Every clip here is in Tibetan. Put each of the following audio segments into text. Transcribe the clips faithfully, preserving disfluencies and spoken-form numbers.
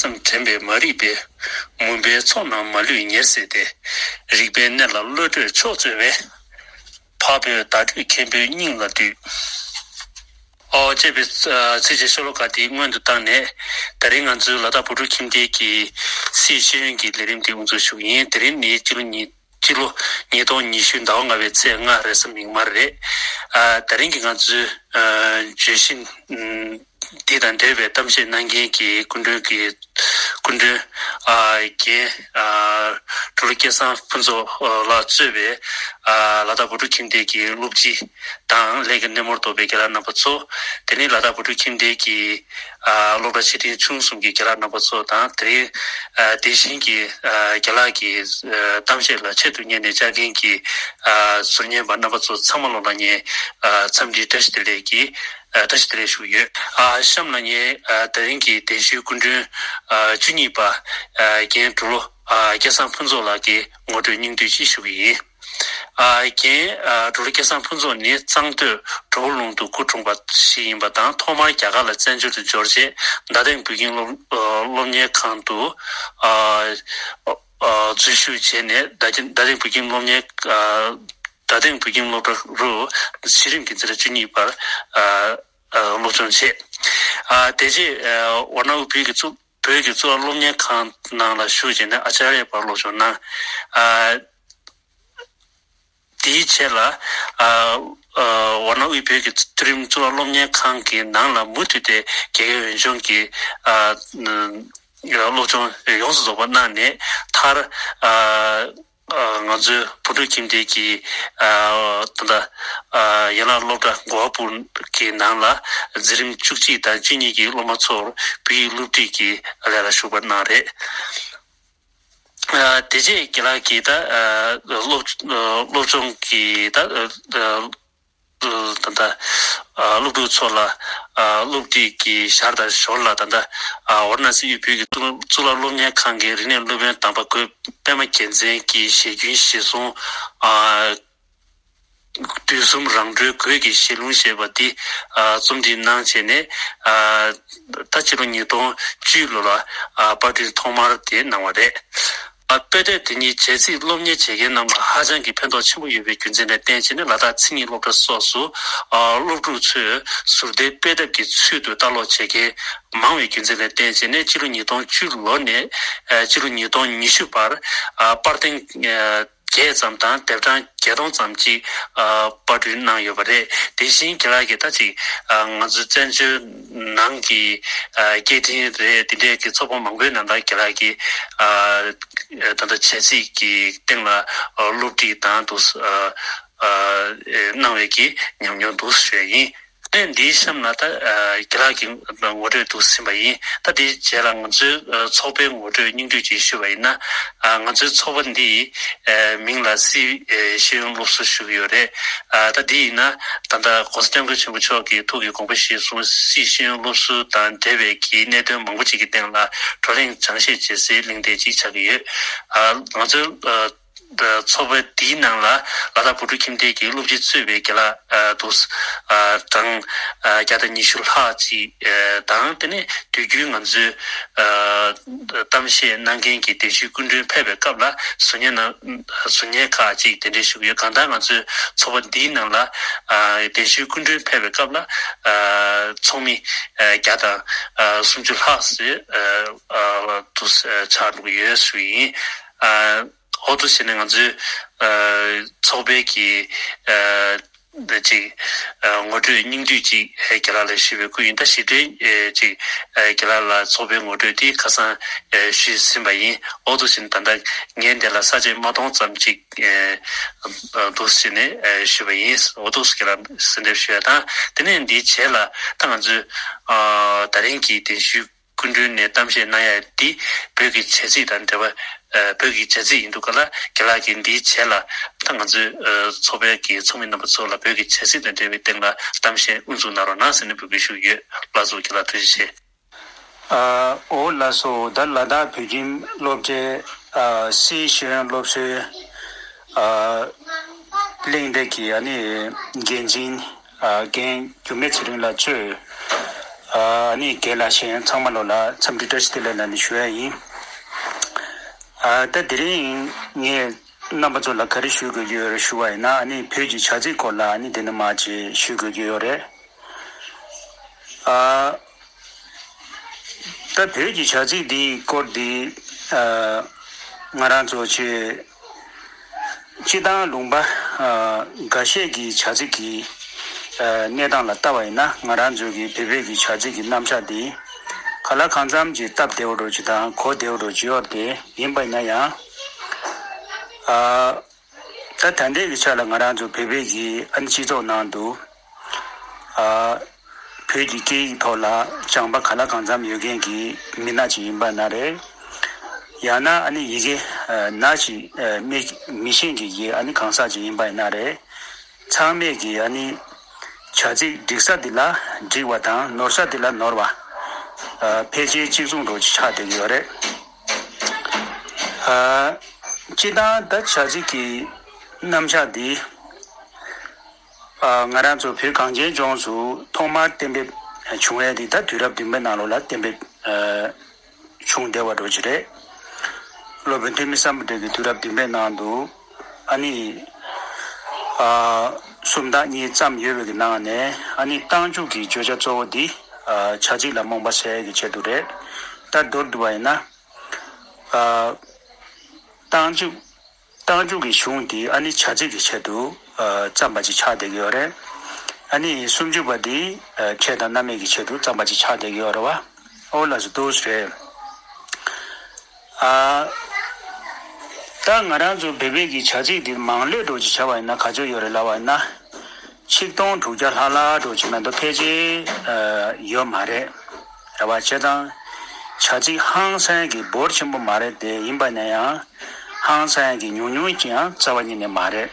དང་དྲན་པས་མ་རིག་པའི། མུན་པའི་ཚོགས་རྣམས་མ་ལུས་ཉེར་བསྲེགས་ཏེ། རིག་པའི་གནས་ལ་བློ་གྲོས་མཆོག་སྩོལ་བས། འཕགས་པའི་བརྡ་སྤྲོད་མཁན་པོའི་སྙིང་ལ་འདུད། ཨོ། ཅེས་པའི་ཚིགས་བཅད་ཤོ་ལོ་ཀ་དེ་སྔོན་དུ་བཏང་ནས། ད་རིང་ང་ཚོའི་ལ་དྭགས་བོད་ཕྲུག་ཁྱིམ་སྡེ་གི་སྲིད་ཤེས་ཡོན་གྱི་ལས་རིམ་དེ་དབུ་འཛུགས་ཞུ་གི་ཡིན། དེ་རིང་ནི་སྤྱི་ལོ་ཉིས་སྤྱི་ལོ་ཉིས་སྟོང་ཉི་ཤུ་ཟླ་བ་ལྔ་པའི་ཚེས་ལྔ་རེས་གཟའ་མིག་དམར་རེད། ཨ། ད་རིང་གི་ང་ཚོའི་ཨ་བརྗོད་གཞི་འདི་དང་འབྲེལ་བའི་གཏམ་བཤད་གནང་མཁན་གྱི་སྐུ་མགྲོན་གྱི་སྐུ་མགྲོན་ཨ་རྒན་ཨ་སྤྲུལ་སྐལ་བཟང་ཕུན་ཚོགས་ལགས་གཙོས་པའི་ཨ་ལ་དྭགས་བོད་ཕྲུག་ཁྱིམ་སྡེ་གི་སློབ་སྤྱི་དང་ལས་ཀྱི་སྣེ་མོར་གཏོགས་པའི་རྒན་ལགས་རྣམ་པ་ཚོ། དེ་ནས་ལ་དྭགས་བོད་ཕྲུག་ཁྱིམ་སྡེ་གི་ཨ་སློབ་གྲྭ་ཆེ་འབྲིང་ཆུང་གསུམ་གྱི་རྒན་ལགས་རྣམ་པ་ཚོ་དང་། དེ་རིང་ཨ་དེ་བཞིན་གྱི་ཨ་རྒན་ལགས་ཀྱི་ཨ་གཏམ་བཤད་ལ་ཆེད་དུ་གཉེར་ནས་བཅར་མཁན་གྱི་ཨ་ཟུར་ཉན་པ་རྣམ་པ་ཚོ་ཚང་མ་ལོ་ལ་ངས་ཨ་འཚམས་འདྲི་བཀྲ་ཤིས་བདེ་ལེགས་ཀྱི་ཨ་བཀྲ་ཤིས་བདེ་ལེགས་ཞུ་གི་ཡོད། ཨ་གཤམ་ལ་ངས་ཨ་དེ་རིང་གི་གདན་ཞུའི་སྐུ་མགྲོན་ཨ་བཅུ་གཉིས་པ་ཨ་རྒན་དྲུག་ལོ་ཨ་སྐལ་བཟང་ཕུན་ཚོགས་ལགས་ཀྱི་ངོ་སྤྲོད་སྙིང་བསྡུས་ཅིག་ཞུ་གི་ཡིན། ཨ་རྒན་ཨ་དྲུག་ལོ་སྐལ་བཟང་ཕུན་ཚོགས་ནི་གཙང་སྟོད་གྲོ་བོ་ལུང་དུ་སྐུ་འཁྲུངས་པ་ཞིག་ཡིན་པ་དང་། ཐོག་མར་རྒྱ་གར་ལ་བཙན་བྱོལ་དུ་འབྱོར་རྗེས་རྡ་སྟེང་བོད་ཁྱིམ་སློབ་ཨ་སློབ་གཉེར་ཁང་དུ་ཨ་ཨ་འཛུལ་ཞུགས་བྱས་ནས། རྡ་རྡ་སྟེང་བོད་ཁྱིམ་སློབ་གཉེར་ཨ་རྡ་སྟེང་བོད་ཁྱིམ་སློབ་གྲྭ་རུ་གཞི་རིམ་གྱི་འཛིན་གྲྭ་བཅུ་གཉིས་པར་ཨ་ཨ་སློབ་སྦྱོང་བྱས། ཨ་དེ་རྗེས་ཨ་ཝཱ་ཎ་དབུས་བོད་ཀྱི་གཙུག་བོད་ཀྱི་གཙུག་ལག་སློབ་གཉེར་ཁང་ནང་ལ་ཞུགས་བྱས་ནས་ཨ་ཙརྱ་བར་སློབ་སྦྱོང་གནང་། ཨ་དེའི་རྗེས་ལ་ཨ་ཨ་ཝཱ་ཎ་དབུས་བོད་ཀྱི་མཐོ་རིམ་གཙུག་ལག་སློབ་གཉེར་ཁང་གི་ནང་ལ་མུ་མཐུད་དེ་དགེ་རྒན་འོས་སྦྱོང་གི་ཨ་སློབ་སྦྱོང་ཡོངས་སུ་རྫོགས་པ་གནང་ནས། མཐར་ཨ་ཨ་ང་ཚོའི་བོད་ཕྲུག་ཁྱིམ་སྡེ་གི་ཨ་ད་ལྟ་ཨ་ཡན་ལག་སློབ་གྲྭ་མགོ་པོ་གི་ནང་ལ་འཛིན་རིམ་བཅུ་གཅིག་དང་བཅུ་གཉིས་ཀྱི་སློབ་མ་ཚོར་བོད་ཡིག་སློབ་ཁྲིད་ཀྱི་ལས་ལ་ཞུགས་པ་གནང་རེད། ཨ་དེ་རྗེས་རྒན་ལགས་ཀྱིས་ད་ཨ་སློབ་སློབ་སྦྱོང་གི་ད་ཨ་ད་ལྟ་ཨ་སློབ་ཕྲུག་ཚོ་ལ་ཨ་སློབ་ཁྲིད་ཀྱི་ཞར་དང་ཞོར་ལ། ད་ལྟ་ཨ་ཝཱ་ར་ཎ་སི་དབུས་བོད་ཀྱི་གཙུག་གཙུག་ལག་སློབ་གཉེར་ཁང་གི་རིག་གནས་སློབ་དཔོན་དམ་པ་རྒོད་པད་མ་རྒྱལ་མཚན་གྱི་ཞལ་རྒྱུན་གཞིར་བཟུང་ཨ་དུས་གསུམ་རང་གྲོལ་རྒོད་ཀྱི་ཞལ་ལུང་ཞེས་པ་འདི་ཨ་རྩོམ་སྒྲིག་གནང་བྱས་ནས། ཨ་ད་ཕྱི་ལོ་ཉིས་སྟོང་བཅུ་ལོ་ལ་ཨ་པར་སྐྲུན་ཐོག་མར་དེ་གནང་བ་རེད། ཨ་དཔེ་དེབ་དེ་ཉིད་བྱས་ཚིག་སློབ་གཉེར་བྱེད་མཁན་རྣམས་ལ་ཧ་ཅང་གི་ཕན་ཐོགས་ཆེན་པོ་ཡོད་པའི་རྒྱུ་མཚན་ལ་བརྟེན་བྱས་ནས། ལ་དྭགས་མཚན་ཉིད་སློབ་གྲྭ་སོགས་སུ་ཨ་སློབ་ཕྲུག་ཚོས་ཟུར་ལྟའི་དཔེ་དེབ་ཀྱི་ཚུལ་དུ་ལྟ་ཀློག་བྱེད་མཁན་མང་བའི་རྒྱུ་མཚན་ལ་བརྟེན་བྱས་ནས། ཕྱི་ལོ་ཉིས་སྟོང་བཅུ་ལོ་ནས་ཨ་ཕྱི་ལོ་ཉིས་སྟོང་ཉི་ཤུ་བར་ཨ་པར་ཐེངས་ཨ་བརྒྱད་ཙམ་དང་དེབ་གྲངས་བརྒྱད་སྟོང་ཙམ་ཅིག་ཨ་པར་སྐྲུན་གནང་ཡོད་པ་རེད། དེ་བཞིན་རྒན་ལགས་ཀྱིས་ད་ཅིག་ཨ་ང་ཚོའི་བཙན་བྱོལ་ནང་གི་ཨ་སྐད་འཕྲིན་རེད། དེ་འདྲས་ཀྱི་ཚོགས་པ་མང་པོའི་ནང་ལ་རྒན་ལགས་ཀྱིས་ཨ་ད་ལྟ་བྱས་ཚིག་གི་སྟེང་ལ་ཨ་སློབ་ཁྲིད་དང་དུ་ཨ་ཨ་གནང་བའི་གི་ཉམས་མྱོང་འདུག་ཞུ་ཡ་ཡིན། ཨེ་འདིའི་གཤམ་ལ་ད་ཨ་རྒན་ལགས་ཀྱི་ངོ་སྤྲོད་དུ་ཟིན་པ་ཡིན། ད་དེའི་རྗེས་ལ་ང་ཚོའི་ཨ་ཚོགས་པའི་ངོ་སྤྲོད་སྙིང་བསྡུས་ཅིག་ཞུས་པ་ཡིན་ན། ཨ་ང་ཚོའི་ཚོགས་པ་འདིའི་ཨ་མིང་ལ་སྲིད་ཨ་ཤེས་ཡོན་སློབ་ཟུར་ཞུ་གི་ཡོད་རེད། ཨ་ད་འདི་ཡིན་ན་ད་ལྟ་༸གོང་ས་༸སྐྱབས་མགོན་ཆེན་པོ་མཆོག་གི་ཐུགས་ཀྱི་དགོངས་པ་གཞིར་བཟུང་སྲིད་ཤེས་ཡོན་སློབ་ཟུར་དང་འབྲེལ་བའི་གི་གནད་དོན་མང་པོ་ཅིག་གི་སྟེང་ལ་བགྲོ་གླེང་སྦྱང་བཤད་བྱེད་སའི་གླེང་སྟེགས་ཅིག་ཆགས་ཀྱི་ཡོད། ཨ་ང་ཚོའི་ཨ་ཚོགས་པ་འདིའི་ནང་ལ་ལ་དྭགས་བོད་ཕྲུག་ཁྱིམ་སྡེ་གི་སློབ་སྤྱི་གཙོས་པའི་རྒན་ལགས་ཨ་འདུག་ཨ་གྲངས་ཨ་བརྒྱ་དང་ཉི་ཤུ་ལྷག་ཅིག་ཨ་དང་། དེ་ནས་དུས་རྒྱུན་ང་ཚོའི་ཨ་གཏམ་བཤད་གནང་མཁན་གྱི་གདན་ཞུའི་སྐུ་མགྲོན་ཕེབས་པའི་སྐབས་ལ་ཟུར་ཉན་ནང་ཟུར་ཉན་ཁག་ཅིག་གདན་འདྲེན་ཞུ་གི་ཡོད། གང་ལྟར་ང་ཚོའི་ཚོགས་པ་འདིའི་ནང་ལ་ཨ་གདན་ཞུའི་སྐུ་མགྲོན་ཕེབས་པའི་སྐབས་ལ་ཨ་ཚོགས་མི་ཨ་བརྒྱ་དང་ཨ་སུམ་ཅུ་ལྷག་ཙམ་ཨ་ཨ་དུ་ཨ་ཆགས་འགྲོ་གི་ཡོད་ཞུ་ཡིན། ཨ། འོ་དེ་བྱས་ནས་ང་ཚོའི་ཨ་ཚོགས་པའི་གི་ཨ་ཅིག་ཨ་ངོ་སྤྲོད་སྙིང་བསྡུས་ཅིག་ཨ་རྒན་ལགས་ལ་ཞུས་པའི་སྐུ་ཡིན། ད་ཞིབ་ཕྲའི་ཨ་ཅིག་ཨ་རྒན་ལགས་ལ་ཚོགས་པའི་ངོ་སྤྲོད་དེ་ཁ་སང་ཨ་ཞུས་ཟིན་པ་ཡིན། འོ་དེ་བྱས་ནས་ད་ལྟ་ངས་འདི་ལ་ས་བཅད་མ་སྟོང་ཙམ་ཅིག་ཨ་ཨ་འདུག་སེ་བྱས་ནས་ཨ་ཞུས་པ་ཡིན། འོ་དེ་རྒན་ལགས་གསལ་འདེབས་ཞུ་ཡ་དང་། དེ་ནས་འདིའི་རྗེས་ལ་ད་ང་ཚོའི་ཨ་ད་རིང་གི་གདན་ཞུ་སྐུ་མགྲོན་ནས་གཏམ་བཤད་གནང་ཡ་འདི་བོད་ཀྱི་བྱ་ཚིག་དང་འབྲེལ་བ། ཨ་བོད་ཀྱི་བྱ་ཚིག་ཡིན་འདུག་ག་ལ། རྒན་ལགས་ཀྱིས་འདིའི་རྗེས་ལ་ད་ང་ཚོའི་ཨ་ཚོགས་པའི་གི་ཚོགས་མི་རྣམ་པ་ཚོ་ལ་བོད་ཀྱི་བྱ་ཚིག་དང་འབྲེལ་བའི་སྟེང་ལ་གཏམ་བཤད་དབུ་འཛུགས་གནང་རོགས་གནང་ཟེར་ནས་འབོད་སྐུལ་ཞུ་གི་ཡོད། ལགས་སོ། རྒན་ལགས་ཐུགས་རྗེ་ཆེ། ཨ་འོ་ལགས་སོ། ད་ལ་དྭགས་བོད་ཁྱིམ་སློབ་གྲྭའི་ཨ་སྲིད་ཤེས་ཡོན་སློབ་གསོའི་ཨ་གླེང་སྟེགས་ཀྱི་ཨ་ནི་འགན་འཛིན་ཨ་རྒན་འགྱུར་མེད་ཚེ་རིང་ལགས་གཙོས་ ཨ་ནི་རྒན་ལགས་གཞན་ཚང་མ་ལོ་ལ་འཚམས་འདྲི་བཀྲ་ཤིས་བདེ་ལེགས་ལ་ནི་ཞུ་ཡ་ཡིན། ཨ་ད་དེ་རིང་ངས་རྣམ་པ་ཚོ་ལ་ག་རེ་ཞུ་དགོས་ཀྱི་ཡོད་རེད་ཞུ་བ་ཡིན་ན། ཨ་ནི་བོད་ཀྱི་བྱ་ཚིག་སྐོར་ལ་ཨ་ནི་དེ་ནི་མ་ཅིག་ཞུ་དགོས་ཀྱི་ཡོད་རེད། ཨ་ད་བོད་ཀྱི་བྱ་ཚིག་འདིའི་སྐོར་འདི་ཨ་ང་རང་ཚོ་ཆེ། སྤྱིར་བཏང་ལུང་པ་ཨ་འགའ་ཤས་ཀྱི་བྱ་ཚིག་གི་ཨ་གནས་སྟངས་ལ་ལྟ་བ་ཡིན་ན། ང་རང་ཚོ་གི་བོད་པའི་གི་བྱ་ཚིག་གི་རྣམ་གཞག་འདི་ག་ལ་གང་འཚམ་གྱི་སྟབས་བདེ་བོ་འགྲོ་ཅིག་དང་གོ་བདེ་བོ་འགྲོ་ཅིག་ཡོད་དེ། ཡིན་པ་ཡིན་ན་ཡང་ཨ་ད་ད་ལྟའི་གི་ཆ་ལ་ང་རང་ཚོ་བོད་པའི་གི་ཨ་ནི་སྤྱི་ཚོགས་ནང་དུ་ཨ་བོད་ཀྱི་སྐད་ཡིག་ཐོག་ལ་སྦྱངས་པ་ག་ལ་གང་འཚམ་ཡོད་མཁན་གྱི་མི་སྣ་ཅིག་ཡིན་པ་ན་རེད། ཡང་ན་ཨ་ནི་ཡི་གེ་ཨ་ན་ཞིག་ཨ་མི་མི་ཤེས་མཁན་གྱི་ཨ་ནི་གང་ཟག་ཅིག་ཡིན་པ་ཡིན་ན་རེད། ཚང་མས་ཀྱིས་ཨ་ནི་བྱ་ཚིག་འགྲིག་ས་འདི་ལ་འགྲིག་པ་དང་ནོར་ས་འདི་ལ་ནོར་བ་ཨ་ཕལ་ཆེར་གཅིག་མཚུངས་འགྲོ་ཅིག་ཆགས་བསྡད་ཀྱི་ཡོད་རེད། ཨ་སྤྱིར་བཏང་ད་བྱ་ཚིག་གི་རྣམ་གཞག་འདི་ཨ་ང་རང་ཚོ་བོད་གངས་ཅན་ལྗོངས་སུ་ཐོག་མར་གཏན་འབེབས་བྱུང་ཡས་འདི་ད་དུས་རབས་བདུན་པའི་ནང་ལོགས་ལ་གཏན་འབེབས་ཨ་བྱུང་བསྡད་པ་འདྲ་ཅིག་རེད། སློབ་དཔོན་ཐོན་མི་སམ་བྷོ་ཊ་གི་དུས་རབས་བདུན་པའི་ནང་དུ་ཨ་ནི་ཨ་སུམ་རྟགས་གཉིས་བརྩམས་ཡོད་པའི་གི་ནང་ནས་ཨ་ནི་རྟགས་འཇུག་གི་བརྗོད་བྱ་གཙོ་བོ་འདི་ཨ་བྱ་ཚིག་ལ་རྨོངས་པ་སེལ་ཡས་ཀྱི་ཆེད་དུ་རེད། ད་མདོར་བསྡུ་བ་ཡིན་ན་ཨ་རྟགས་འཇུག་རྟགས་འཇུག་གི་གཞུང་དེ་ཨ་ནི་བྱ་ཚིག་གི་ཆེད་དུ་ཨ་བརྩམས་པ་ཅིག་ཆགས་བསྡད་ཀྱི་ཡོད་རེད། ཨ་ནི་སུམ་ཅུ་པ་དེ་ཨ་ཕྲད་དང་རྣམ་དབྱེ་གི་ཆེད་དུ་བརྩམས་པ་ཅིག་ཆགས་བསྡད་ཀྱི་ཡོད་རེད་བ། ཨོ་ལགས་སོ་འདུག་སེ་རེད། ཨ་ད་ང་རང་ཚོ་བོད་པའི་གི་བྱ་ཚིག་འདི་མང་ལོས་འགྲོ་ཅིག་བྱ་བ་ཡིན་ན་ག་ཚོད་ཡོད་རེད་ལབ་པ་ཡིན་ན། ཆིག་སྟོང་དྲུག་བརྒྱ་ལྷག་ལྷག་འགྲོ་ཅིག་མ་གཏོགས་ཕལ་ཆེར་ཨ་ཡོད་མ་རེད། རེད་བ། བྱས་ཙང་བྱ་ཚིག་ཧང་སང་གི་འབོར་ཆེན་པོ་མ་རེད་དེ། ཡིན་པ་ན་ཡང་ཧང་སང་གི་ཉུང་ཉུང་ཅིག་ཡང་རྩ་བ་ཉིད་ནས་མ་རེད།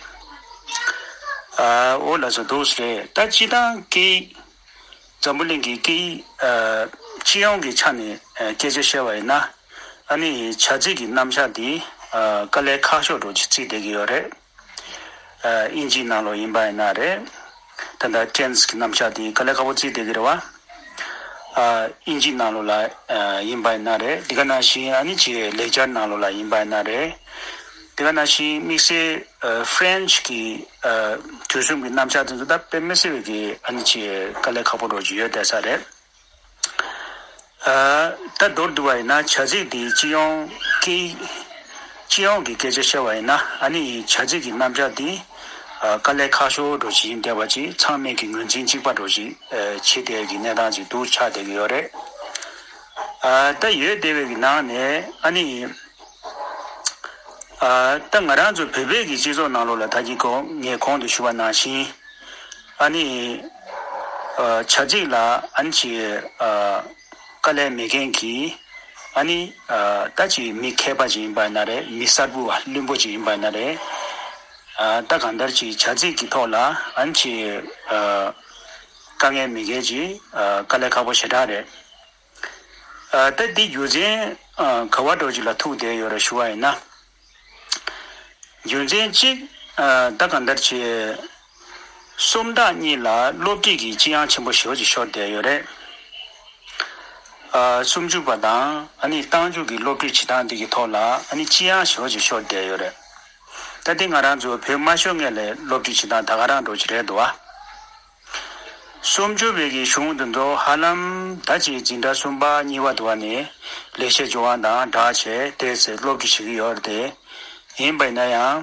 ཨ་ཨོ་ལགས་སོ་འདུག་སེ་རེད། ད་སྤྱིར་བཏང་སྐད་ཡིག་འཛམ་བུ་གླིང་གི་སྐད་ཡིག་ཨ་སྤྱི་ཡོངས་ཀྱི་ཆ་ནས་ཨ་སྐད་ཆ་བཤད་པ་ཡིན་ན། ཨ་ནི་བྱ་ཚིག་གི་རྣམ་གཞག་འདི་ཨ་དཀའ་ལས་ཁག་ཤོས་འདྲ་ཅིག་བརྩིས་བསྡད་ཀྱི་ཡོད་རེད། ཨ་དབྱིན་ཇིའི་ནང་ལོགས་ཡིན་པ་ཡིན་ན་རེད། ད་ལྟ་ཊེན་སི་གི་རྣམ་གཞག་འདི་དཀའ་ལས་ཁག་པོ་བརྩིས་བསྡད་ཀྱི་རེད་བ། ཨ་དབྱིན་ཇིའི་ནང་ལོགས་ལ་ཨ་ཡིན་པ་ཡིན་ན་རེད། དེ་ག་ནང་བཞིན་ཨ་ནི་ཅིག་ལེགས་སྦྱར་ནང་ལོགས་ལ་ཡིན་པ་ཡིན་ན་རེད། དེ་ག་ནང་བཞིན་དམིགས་བསལ་ཨ་ཧྥ་རན་ཆི་གི་ཨ་དུས་གསུམ་གྱི་རྣམ་གཞག་དེ་ཚོ་ད་དཔེ་མི་སྲིད་པའི་གི་ཨ་ནི་ཅིག་དཀའ་ལས་ཁག་པོ་འདྲ་ཅིག་ཡོད་བསྡད་ས་རེད། ཨ་ད་མདོར་བསྡུ་བ་ཡིན་ན་བྱ་ཚིག་འདི་སྤྱི་ཡོངས་སྐད་སྤྱི་ཡོངས་ཀྱི་སྐད་ཆ་བཤད་པ་ཡིན་ན། ཨ་ནི་བྱ་ཚིག་གི་རྣམ་གཞག་འདི་ཨ་དཀའ་ལས་ཁག་ཤོས་འདྲ་ཅིག་ཡིན་བསྡད་པ་ཅིག་ཚང་མས་ཀྱི་ངོས་འཛིན་གཅིག་པ་འདྲ་ཅིག་ཨ་བྱེད་བསྡད་ཀྱི་གནས་སྟངས་ཅིག་འདུག་ཆགས་བསྡད་ཀྱི་ཡོད་རེད། ཨ་ད་ཡོད་བསྡད་པའི་གི་ནང་ནས་ཨ་ནི་ཨ་ད་ང་རང་ཚོ་བོད་པའི་གི་སྤྱི་ཚོགས་ནང་ལོགས་ལ་ད་གིན་གོང་ངས་གོང་དུ་ཞུ་བ་ནང་བཞིན། ཨ་ནི་ཨ་བྱ་ཚིག་ལ་ཨ་ནི་ཅིག་ཨ་དཀའ་ལས་མེད་མཁན་གྱི་ཨ་ནི་ཨ་ད་ཅིག་མི་མཁས་པ་ཅིག་ཡིན་པ་ཡིན་ན་རེད། མི་གསར་བུ་བ་བླུན་པོ་ཅིག་ཡིན་པ་ཡིན་ན་རེད། ཨ་ད་གང་ལྟར་ཅིག་བྱ་ཚིག་གི་ཐོག་ལ་ཨ་ནི་ཅིག་ཨ་དཀའ་ངལ་མེད་མཁན་ཅིག་ཨ་དཀའ་ལས་ཁག་པོ་ཞེ་དྲག་རེད། ཨ་ད་འདི་རྒྱུ་མཚན་ཨ་ག་བ་འདྲ་ཅིག་ལ་ཐུག་བསྡད་ཡོད་རེད་ཞུ་བ་ཡིན་ན། རྒྱུ་མཚན་གཅིག་ཨ་ད་གང་ལྟར་བྱས། སུམ་རྟགས་གཉིས་ལ་སློབ་ཁྲིད་ཀྱི་ལྕི་ཡང་ཆེན་པོ་ཞེ་པོ་ཅིག་ཤོར་བསྡད་ཡོད་རེད། ཨ་སུམ་ཅུ་པ་དང་ཨ་ནི་རྟགས་འཇུག་གི་སློབ་ཁྲིད་བྱེད་སྟངས་འདི་གི་ཐོག་ལ་ཨ་ནི་ལྕི་ཡང་ཞེ་པོ་ཅིག་ཤོར་བསྡད་ཡོད་རེད། ད་འདི་ང་རང་ཚོ་བོད་མ་ཤོར་སྔོན་ལ་སློབ་ཁྲིད་བྱེད་སྟངས་ད་ག་རང་འདྲ་ཅིག་རེད་འདུག་ཨ། སུམ་ཅུ་པའི་གི་གཞུང་འདི་ཚོ་ཧ་ལམ་ད་ཅིག་འཛིན་གྲྭ་གསུམ་པ་གཉིས་པ་དུ་བ་ནས་ལེགས་བཤད་ལྗོན་དབང་དང་སྦྲགས་བྱས་དེ་ཚེ་སློབ་ཁྲིད་བྱེད་ཀྱི་ཡོད་རེད་དེ། ཡིན་པ་ཡིན་ན་ཡང་།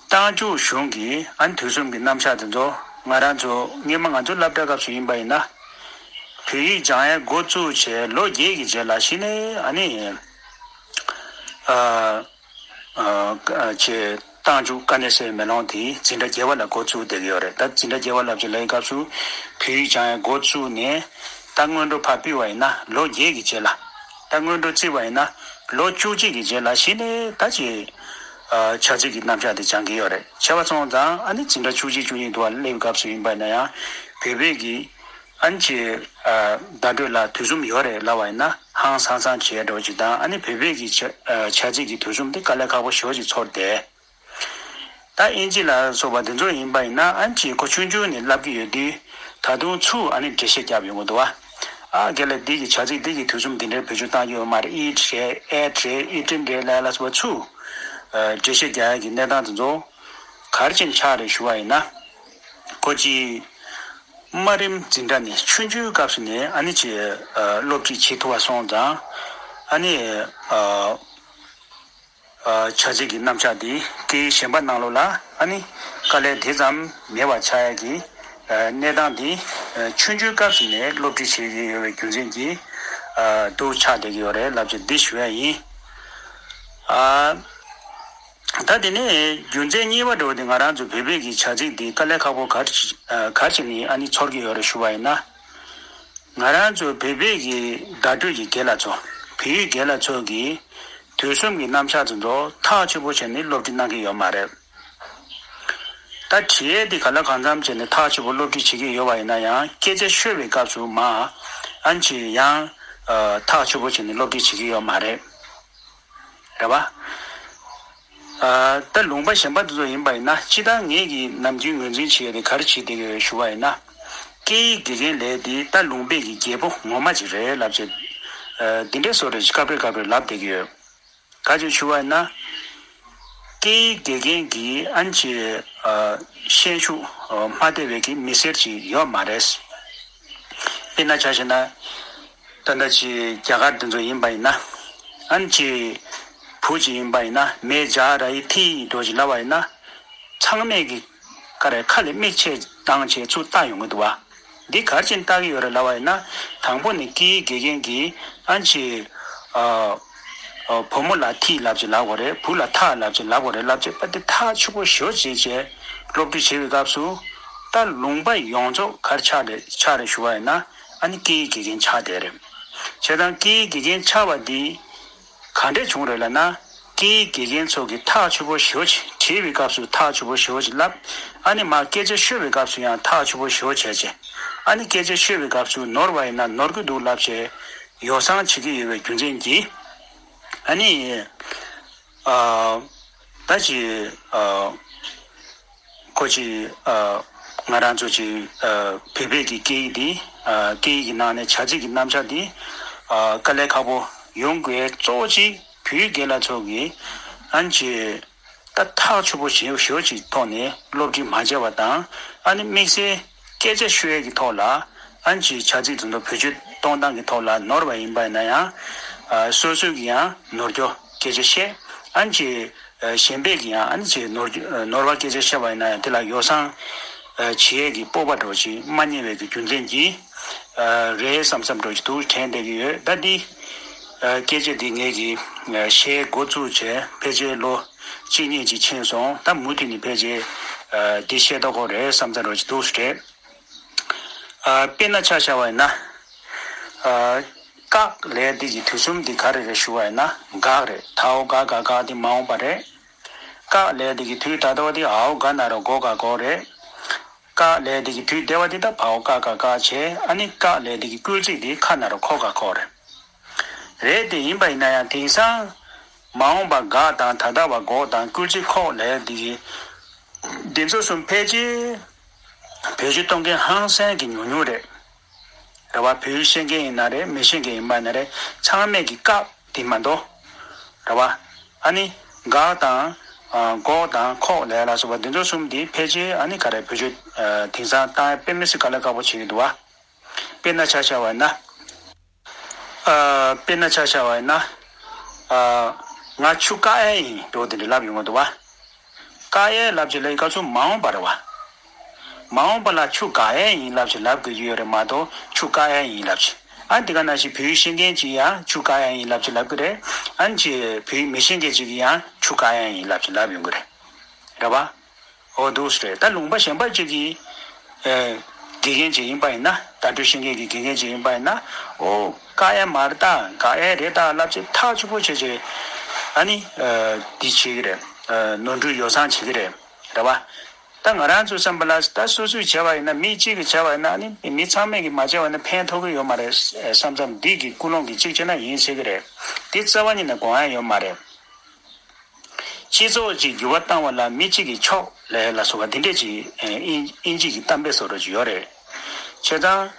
རྟགས་འཇུག་གཞུང་གི་ཨ་ནི་དུས་གསུམ་གྱི་རྣམ་གཞག་དེ་ཚོ་ང་རང་ཚོ་སྔོན་མ་ང་ཚོ་སློབ་གྲྭ་སྐབས་སུ་ཡིན་པ་ཡིན་ན། བོད་ཡིག་སྦྱང་ཡས་འགོ་བཙུགས་བྱས་ལོ་བརྒྱད་ཀྱི་རྗེས་ལ་གཞི་ནས་ཨ་ནི། ཨ། ཨ་ཀ་ཅེ་རྟགས་འཇུག་དཀའ་གནད་གསལ་བའི་མེ་ལོང་དེ་འཛིན་གྲྭ་བརྒྱད་པ་ལ་འགོ་བཙུགས་བསྡད་ཀྱི་ཡོད་རེད། ད་འཛིན་གྲྭ་བརྒྱད་པ་ལབ་ཀྱི་ལའི་སྐབས་སུ་བོད་ཡིག་སྦྱང་ཡ་འགོ་བཙུགས་ནས་ད་སྔོན་འགྲོ་ཕར་ཕུལ་བ་ཡིན་ན་ལོ་བརྒྱད་ཀྱི་རྗེས་ལ། ད་སྔོན་འགྲོ་བརྩིས་པ་ཡིན་ན་ལོ་བཅུ་གཅིག་གི་རྗེས་ལ་གཞི་ནས་ད་ཅེ་ཨ་བྱ་ཚིག་གི་རྣམ་གཞག་དེ་སྦྱང་གི་ཡོད་རེད། བྱས་པ་སོང་ཙང་ཨ་ནི་འཛིན་གྲྭ་བཅུ་གཅིག་བཅུ་གཉིས་དུ་བ་སླེབས་སྐབས་སུ་ཡིན་པ་ཡིན་ན་ཡང་བོད་པའི་གི་ཨ་ནི་ཅིག་ཨ་བརྡ་སྤྲོད་ལ་དུས་གསུམ་ཡོད་རེད་ལབ་པ་ཡིན་ན་ཧང་སང་སང་བྱས་འགྲོ་ཅིག་དང་། ཨ་ནི་བོད་པའི་གི་བྱ་ཨ་བྱ་ཚིག་གི་དུས་གསུམ་དེ་དཀའ་ལས་ཁག་པོ་ཞེ་པོ་ཅིག་ཚོར་ཏེ། ད་ཨིན་ཇི་ལ་སོགས་པ་དེ་ཚོ་ཡིན་པ་ཡིན་ན་ཨ་ནི་ཅིག་ཁོ་ཆུང་ཆུང་ནས་བསླབ་ཀྱི་ཡོད་དུས་ད་དུང་ཚུར་ཨ་ནི་འགྲེལ་བཤད་བརྒྱབ་ཡོང་གི་འདུག་བ། ཨ་རྒན་ལགས་འདི་གི་བྱ་ཚིག་འདི་གི་དུས་གསུམ་འདི་འདྲའི་བེད་སྤྱོད་བཏང་གི་ཡོད་མ་རེད། ཨིཊ་རེད། ཨེཊ་རེད། ཨི་ཊིན་རེད་ལ་ལ་སོགས་པ་ཚུར་འགྲེལ་བཤད་རྒྱག་ཡ་གི་གནས་སྟངས་དེ་ཚོ་ག་རེ་བྱས་ནས་ཆགས་རེད་ཞུ་བ་ཡིན་ན། ཁོ་ཅིག་དམའ་རིམ་འཛིན་གྲྭ་ནས་ཆུང་ཆུང་སྐབས་སུ་ནས་ཨ་ནི་ཅིག་སློབ་ཁྲིད་བྱེད་ཐུབ་པ་སོང་ཙང་། ཨ་ནི། བྱ་བྱེད་ཀྱི་རྣམ་གཞག་འདི་སྐད་ཡིག་གཞན་པ་ནང་ལོགས་ལ་ཨ་ནི་དཀའ་ལས་དེ་ཙམ་མེད་པ་ཆགས་ཡ་གི་གནས་སྟངས་འདི་ཆུང་ཆུང་སྐབས་སུ་ནས་སློབ་ཁྲིད་བྱེད་ཀྱི་ཡོད་པའི་རྒྱུ་མཚན་གྱིས་འདུག་ཆགས་བསྡད་ཀྱི་ཡོད་རེད་ལབ་བྱས་འདི་ཞུ་ཡ་ཡིན། ད་དེ་ནས་རྒྱུ་མཚན་གཉིས་པ་འདྲ་བོ་དེ་ང་རང་ཚོ་བོད་པའི་གི་བྱ་ཚིག་འདི་དཀའ་ལས་ཁག་པོ་ག་རེ་ག་རེ་བྱས་ནས་ཨ་ནི་ཚོར་གྱི་ཡོད་རེད་ཞུ་བ་ཡིན་ན། ང་རང་ཚོ་བོད་པའི་གི་བརྡ་སྤྲོད་ཀྱི་རྒན་ལགས་ཚོ། བོད་ཡིག་རྒན་ལགས་ཚོ་གིས་དུས་གསུམ་གྱི་རྣམ་གཞག་ཚོ་ཚོ་ཐག་ཆོད་པོ་བྱས་ནས་སློབ་ཁྲིད་གནང་གི་ཡོད་མ་རེད། ད་བྲིས་ཡས་དེ་ག་ལ་གང་འཚམ་བྱས་ནས་ཐག་ཆོད་པོ་སློབ་ཁྲིད་བྱེད་ཀྱི་ཡོད་པ་ཡིན་ན་ཡང་སྐད་ཆ་ཤོད་པའི་སྐབས་སུ་མ་ཨན་ཆི་ཡང་ཐག་ཆོད་པོ་བྱས་ནས་སློབ་ཁྲིད་བྱེད་ཀྱི་ཡོད་མ་རེད། རེད་བ། ད་ལུང་པ་གཞན་པ་དེ་ཚོ་ཡིན་པ་ཡིན་ན་སྤྱིར་བཏང་ངེད་ཀྱི་ནམ་རྒྱུན་ངོས་འཛིན་བྱེད་ཡ་དེ་ག་རེ་བྱེད་བསྡད་ཀྱི་ཡོད་ཞུ་བ་ཡིན་ན། སྐད་ཡིག་དགེ་རྒན་ལབ་དེ་ད་ལུང་པའི་གི་རྒྱལ་པོ་ངོ་མ་ཅིག་རེད་ལབ་བྱས། འདི་འདྲའི་བཟོ་འདྲ་ཞིག་སྐབས་རེ་སྐབས་རེ་ལབ་བསྡད་ཀྱི་ཡོད། ག་ཅིག་ཞུ་བ་ཡིན་ན། སྐད་ཡིག་དགེ་རྒན་གྱི་ཨན་ཆི་ཤན་ཤུགས་མ་བདེ་བའི་གི་མི་སེར་ཅིག་ཡོད་མ་རེད། དཔེར་ན་ཆ་བཞག་ན། ད་ལྟ་ཅིག་རྒྱ་གར་དེ་ཚོ་ཡིན་པ་ཡིན་ན། ཨན་ཅིག་བུ་ཅིག་ཡིན་པ་ཡིན་ན་མེ་ཇ་ར་ཡི་ཐི་འགྲོ་ཅིག་ལབ་པ་ཡིན་ན། ཚང་མས་ཀྱི་ཀ་རེ་ཁ་ལ་མིག་ཆེ་བཏང་བྱས་ཚུར་ལྟ་ཡོང་གི་འདུག་བ། འདི་ག་རེ་བྱས་ནས་ལྟ་གི་ཡོད་རེད་ལབ་པ་ཡིན་ན། དང་པོ་ནས་སྐད་ཡིག་དགེ་རྒན་གྱིས་ཨན་ཅིག་བུ་མོ་ལ་ཐི་ལབ་ཅིག་ལབ་དགོས་རེད། བུ་ལ་ཐ་ལབ་ཅིག་ལབ་དགོས་རེད་ལབ་བྱས་པ་དེ་ཐག་ཆོད་པོ་ཞེ་པོ་བྱས་བྱས་སློབ་ཁྲིད་བྱེད་པའི་སྐབས་སུ། ད་ལུང་པ་ཡོངས་རྫོགས་ག་རེ་ཆགས་རེད་ཆགས་རེད་ཞུ་བ་ཡིན་ན། ཨ་ནི་སྐད་ཡིག་དགེ་རྒན་ཆགས་བསྡད་རེད། བྱས་ཙང་སྐད་ཡིག་དགེ་རྒན་ཆགས་པ་འདི་ག་འདྲས་བྱུང་རེད་ལབ་ན། སྐད་ཡིག་དགེ་རྒན་ཚོ་གིས་ཐག་ཆོད་པོ་ཞེ་པོ་ཅིག་བྲིས་པའི་སྐབས་སུ་ཐག་ཆོད་པོ་ཞེ་པོ་ཅིག་ལབ། ཨ་ནི་མར་སྐད་ཆ་ཤོད་པའི་སྐབས་སུ་ཡང་ཐག་ཆོད་པོ་ཞེ་པོ་བྱས་བྱས། ཨ་ནི་སྐད་ཆ་ཤོད་པའི་སྐབས་སུ་ནོར་བ་ཡིན་ན་ནོར་གི་འདུག་ལབ་བྱས་ཡོ་བསྲང་བྱེད་ཀྱི་ཡོད་པའི་རྒྱུ་མཚན་གྱིས། ཨ་ནི། ཨ། ད་ཅི། ཨ། ཁོ་ཅི། ཨ། ང་རང་ཚོ་ཅི། ཨ། བོད་པའི་གི་སྐད་ཡིག་འདི། ཨ། སྐད་ཡིག་གི་ནང་ནས་བྱ་ཚིག་གི་རྣམ་གཞག་འདི། ཨ། དཀའ་ལས་ཁག་པོ་ཡོང་དགོས་གཙོ་བོ་ཅིག་བོད་ཡིག་རྒན་ལགས་ཚོ་གིས་ཨན་ཅི། ད་ཐག་ཆོད་པོ་ཞེ་པོ་ཞེ་པོ་ཅིག་ཐོག་ནས་སློབ་ཁྲིད་མ་བྱས་པ་དང་། ཨ་ནི་དམིགས་བསལ་སྐད་ཆ་ཤོད་ཡས་ཀྱི་ཐོག་ལ་ཨན་ཅི་བྱ་ཚིག་དེ་ཚོ་བེད་སྤྱོད་གཏོང་སྟངས་ཀྱི་ཐོག་ལ་ནོར་བ་ཡིན་པ་ཡིན་ན་ཡང་། ཨ། སོ་སོ་གིས་ཡང་ནོར་འཁྱོག་སྐད་ཆ་བཤད། ཨན་ཅི། ཨ། གཞན་པས་ཀྱིས་ཡང་ཨན་ཅི་ནོར་ནོར་བ་སྐད་ཆ་བཤད་པ་ཡིན་ན་ཡང་དེ་ལ་ཡོ་བསྲང་། ཨ། བྱེད་ཡས་ཀྱི་སྤོབས་པ་འདྲ་བོ་ཅིག་མ་རྙེད་པའི་གི་རྒྱུ་མཚན་གྱིས། ཨ། རེད་བསམ་བསམ་འདྲ་བོ་ཅིག་འདུག་དྲན་བསྡད་ཀྱི་ཡོད། ད་འདི། ཨ། སྐད་ཆ་འདི་ངེད་ཀྱིས་ཨ། བཤད་འགོ་བཙུགས་བྱས་ཕལ་ཆེར་ལོ་གཅིག་གཉིས་ཅིག་ཕྱིན་སོང་། ད་མུ་མཐུད་ནས་ཕལ་ཆེར་ཨ། འདི་བཤད་ཐུབ་ཀྱི་རེད་བསམ་ཚར་བ་ཅིག་འདུག་རེད། ཨ། དཔེར་ན་ཆ་བཞག་པ་ཡིན་ན། ཨ། ཀག་ལབ་ཡས་འདི་གི་དུས་གསུམ་འདི་ག་རེ་རེད་ཞུ་བ་ཡིན་ན་གག་རེད། དའོ་ག་ག་གག་འདི་མ་འོངས་པ་རེད། ཀག་ལབ་ཡས་འདི་གི་དུས་ད་ལྟ་བ་འདི་འའོ་ག་ན་རོ་གོ་ག་གོ་རེད། ཀག་ལབ་ཡས་འདི་གི་དུས་འདས་པ་འདི་ད་བའོ་ཀ་ག་ཀག་བྱས། ཨ་ནི་ཀག་ལབ་ཡས་འདི་གི་སྐུལ་ཚིག་འདི་ཁ་ན་རོ་ཁོ་ག་ཁོ་རེད། རེད་དེ་ཡིན་པ་ཡིན་ན་ཡང་དེང་སང་མ་འོངས་པ་གག་དང་ད་ལྟ་བ་གོ་དང་སྐུལ་ཚིག་ཁོག་ལབ་ཡས་འདི་གི་འདི་ཚོ་གསུམ་ཕལ་ཆེར་བེད་སྤྱོད་གཏོང་མཁན་ཧང་སང་གི་ཉུང་ཉུང་རེད། རེད་བ། བོད་ཡིག་ཤེས་མཁན་ཡིན་ན་རེད། མི་ཤེས་མཁན་ཡིན་པ་ཡིན་ན་རེད། ཚང་མས་ཀྱི་ཀག་འདི་མ་གཏོགས། རེད་བ། ཨ་ནི་གག་དང་། ཨ། གོ་དང་ཁོག་ལབ་ཡས་ལ་སོགས་པ་འདི་ཚོ་གསུམ་འདི་ཕལ་ཆེར་ཨ་ནི་ག་རེ་བེད་སྤྱོད། ཨ། དེང་སང་བཏང་ཡས་དཔེ་མི་སྲིད་དཀའ་ལས་ཁག་པོ་བྱེད་ཀྱི་འདུག་བ། དཔེར་ན་ཆ་བཞག་པ་ཡིན་ན། ཨ། དཔེར་ན་ཆ་བཞག་པ་ཡིན་ན། ཨ། ང་ཆུ་བཀག་ཡས་ཡིན་འགྲོ་དེ་འདྲ་ལབ་ཡོང་གི་འདུག་བ། བཀག་ཡས་ལབ་བྱས་ལབ་ཡས་སྐབས་སུ་མ་འོངས་པ་རེད་བ། མ་འོངས་པ་ལ་ཆུ་འགག་ཡས་ཡིན་ལབ་བྱས་ལབ་དགོས་ཀྱི་ཡོད་རེད་མ་གཏོགས་ཆུ་བཀག་ཡས་ཡིན་ལབ་བྱས། ཨ། འདི་ག་ནང་བཞིན་བོད་ཡིག་ཤེས་མཁན་གྱིས་ཡང་ཆུ་བཀག་ཡས་ཡིན་ལབ་བྱས་ལབ་ཀྱི་རེད། ཨ་ནི་ཅིག་བོད་ཡིག་མི་ཤེས་མཁན་ཅིག་གིས་ཡང་ཆུ་བཀག་ཡས་ཡིན་ལབ་བྱས་ལབ་ཡོང་གི་རེད། རེད་བ། འོ་འདུག་སེ་རེད། ད་ལུང་པ་གཞན་པ་ཅིག་གི། ཨེ། དགེ་རྒན་ཅིག་ཡིན་པ་ཡིན་ན། བརྡ་སྤྲོད་ཤེས་མཁན་གྱི་དགེ་རྒན་ཅིག་ཡིན་པ་ཡིན་ན། འོ། བཀག་ཡས་མ་རེད་ད། འགག་ཡས་རེད་ད་ལབ་བྱས་ཐག་ཆོད་པོ་བྱས་བྱས། ཨ་ནི། ཨ། འདི་བྱེད་ཀྱི་རེད། ཨ། ནོར་འཁྲུལ་ཡོ་བསྲང་བྱེད་ཀྱི་རེད། རེད་བ། ད་ང་རང་ཚོའི་བསམ་པ་ལ་ད་སོ་སོས་བྱས་པ་ཡིན་ན། མི་གཅིག་གིས་བྱས་པ་ཡིན་ན། ཨ་ནི་མི་ཚང་མས་ཀྱིས་མ་བྱས་པ་ཡིན་ན་ཕན་ཐོགས་ཀྱི་ཡོད་མ་རེད་བསམ་བསམ། འདི་གི་ཀུན་སློང་གིས་གཅིག་བྱས་ན་ཡིན་ཟེར་གྱི་རེད། དེ་རྩ་བ་ཉིད་ནས་དགོངས་ཡ་ཡོད་མ་རེད། སྤྱི་ཚོགས་ཅིག་འགྱུར་བ་བཏང་བ་ལ་མི་གཅིག་གིས་ཆོག་ལབ་ཡས་ལ་སོགས་པ་འདི་འདྲས་ཅིག་ཨིན་ཨིན་ཇི་གི་གཏམ་དཔེ་བཟོ་འདྲ་ཅིག་ཡོད་རེད། བྱས་ཙང་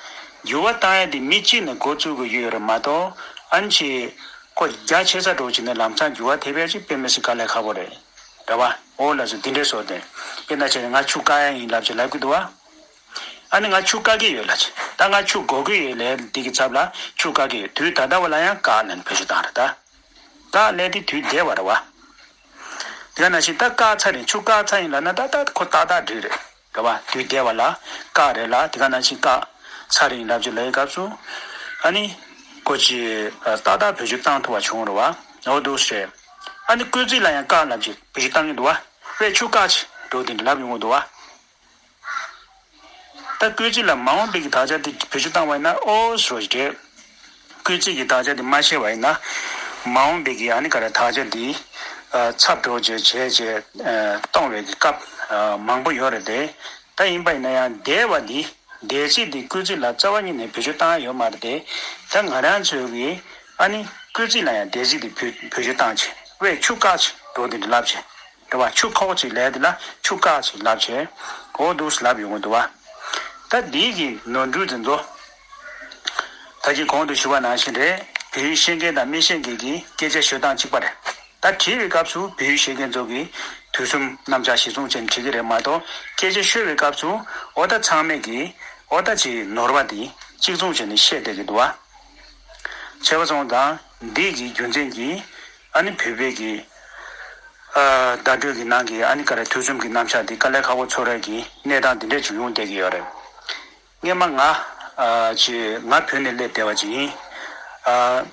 འགྱུར་བ་བཏང་ཡ་དེ་མི་གཅིག་ནས་འགོ་བཙུགས་དགོས་ཀྱི་ཡོད་རེད་མ་གཏོགས། ཨ་ནི་ཅིག་ཁོ་རྒྱ་ཆེ་ས་འགྲོ་བྱས་ནས་ལམ་སང་འགྱུར་བ་ཐེབས་ཡ་ཅིག་དཔེ་མི་སྲིད་དཀའ་ལས་ཁག་པོ་རེད། རེད་བ། འོ་ལགས་སོ། འདི་འདྲའི་བཟོ་དེ། དཔེར་ན་བྱས་ན་ང་ཆུ་བཀག་ཡ་ཡིན་ལབ་ཅིག་ལབ་ཀྱི་འདུག་བ། ཨ་ནི་ང་ཆུ་བཀག་གི་ཡོད་ལབ་ཅིག་ད་ང་ཆུ་དགོས་ཀྱི་ཡོད་ལབ་འདི་གི་ཚབ་ལ་ཆུ་བཀག་གི་ཡོད། དུས་ད་ལྟ་བ་ལ་ཡང་བཀག་ལབ་ནས་བེད་སྤྱོད་བཏང་རེད་ད། བཀག་ལབ་དེ་དུས་འདས་པ་རེད་བ། དེ་ག་ནང་བཞིན་ད་བཀག་ཚར་རེད། ཆུ་བཀག་ཚར་ཡིན་ལབ་ན་ད་ད་ཁོ་ཏག་ཏག་འགྲིག་རེད། རེད་བ། དུས་འདས་པ་ལ་བཀག་རེད་ལ། དེ་ག་ནང་བཞིན་བཀག་ཚར་རེད་ཡིན་ལབ་ཅིག་ལབ་ཡི་སྐབས་སུ། ཨ་ནི་ཁོ་ཅིག་ཏག་ཏག་བེད་སྤྱོད་བཏང་ཐུབ་པ་བྱུང་རེད་བ། འོ་འདུག་སེ་རེད། ཨ་ནི་སྐུལ་ཚིག་ལ་ཡང་བཀག་ལབ་ཅིག་བེད་སྤྱོད་བཏང་གི་འདུག་བ། དཔེ་ཆུ་བཀག་ཅིག་འགྲོ་དེ་འདྲ་ལབ་ཡོང་གི་འདུག་བ། ད་སྐུལ་ཚིག་ལ་མ་འོངས་པའི་གི་དག་ཆ་དེ་བེད་སྤྱོད་བཏང་བ་ཡིན་ན་ཨོ་ཟེར་བ་ཞིག་རེད། སྐུལ་ཚིག་གི་དག་ཆ་དེ་མ་ཤེས་པ་ཡིན་ན། མ་འོངས་པའི་གི་ཨ་ནི་ག་རེ་དག་ཆ་དེ་ཨ་ཚབ་འགྲོ་བྱས་བྱས་བྱས་ཨ་གཏོང་བའི་གི་སྐབས་ཨ་མང་པོ་ཡོད་རེད་དེ། ད་ཡིན་པ་ཡིན་ན་ཡང་འདས་པ་འདི་འདས་ཚིག་འདི་སྐུལ་ཚིག་ལ་རྩ་བ་ཉིད་ནས་བེད་སྤྱོད་བཏང་ཡ་ཡོད་མ་རེད་དེ། ད་ང་རང་ཚོའི་གི་ཨ་ནི་སྐུལ་ཚིག་ལ་ཡང་འདས་ཚིག་འདི་བེད་བེད་སྤྱོད་བཏང་བྱས་དཔེ་ཆུ་བཀག་བྱས་འགྲོ་དེ་འདྲ་ལབ་བྱས། རེད་བ། ཆུ་ཁོག་ཅིག་ལས་དེ་ལ་ཆུ་བཀག་ཅིག་ལབ་བྱས། འོ་འདུག་སེ་ལབ་ཡོང་གི་འདུག་བ། ད་འདིའི་གི་ནོར་འཁྲུལ་དེ་ཚོ། ད་གིན་གོང་དུ་ཞུས་པ་ནང་བཞིན་རེད། བོད་ཡིག་ཤེས་མཁན་དང་མི་ཤེས་མཁན་གྱིས་སྐད་ཆ་ཤོད་སྟངས་གཅིག་པ་རེད། ད་བྲིས་པའི་སྐབས་སུ་བོད་ཡིག་ཤེས་མཁན་ཚོ་གིས་དུས་གསུམ་རྣམ་གཞག་གཞི་བཟུང་བྱས་ནས་བྲིས་ཀྱི་རེད་མ་གཏོགས། སྐད་ཆ་ཤོད་པའི་སྐབས་སུ་འོ་ད་ཚང་མས་ཀྱིས་འོ་ད་ཅིག་ནོར་བ་དེ་གཅིག་མཚུངས་བྱས་ནས་བཤད་བསྡད་ཀྱི་འདུག་བ། བྱས་པ་སོང་ཙང་འདི་གི་རྒྱུ་མཚན་གྱིས་ཨ་ནི་བོད་པའི་གི་ཨ་བརྡ་སྤྲོད་ཀྱི་ནང་གི་ཨ་ནི་ག་རེ་དུས་གསུམ་གྱི་རྣམ་གཞག་འདི་དཀའ་ལས་ཁག་པོ་ཚོར་ཡ་གི་གནས་སྟངས་འདི་འདྲ་ཅིག་ཡོང་བསྡད་ཀྱི་ཡོད་རེད། སྔན་མ་ང་ཨ་ཅིག་ང་བོད་ནས་སླེབས་བསྡད་པ་ཅིག་ཡིན། ཨ་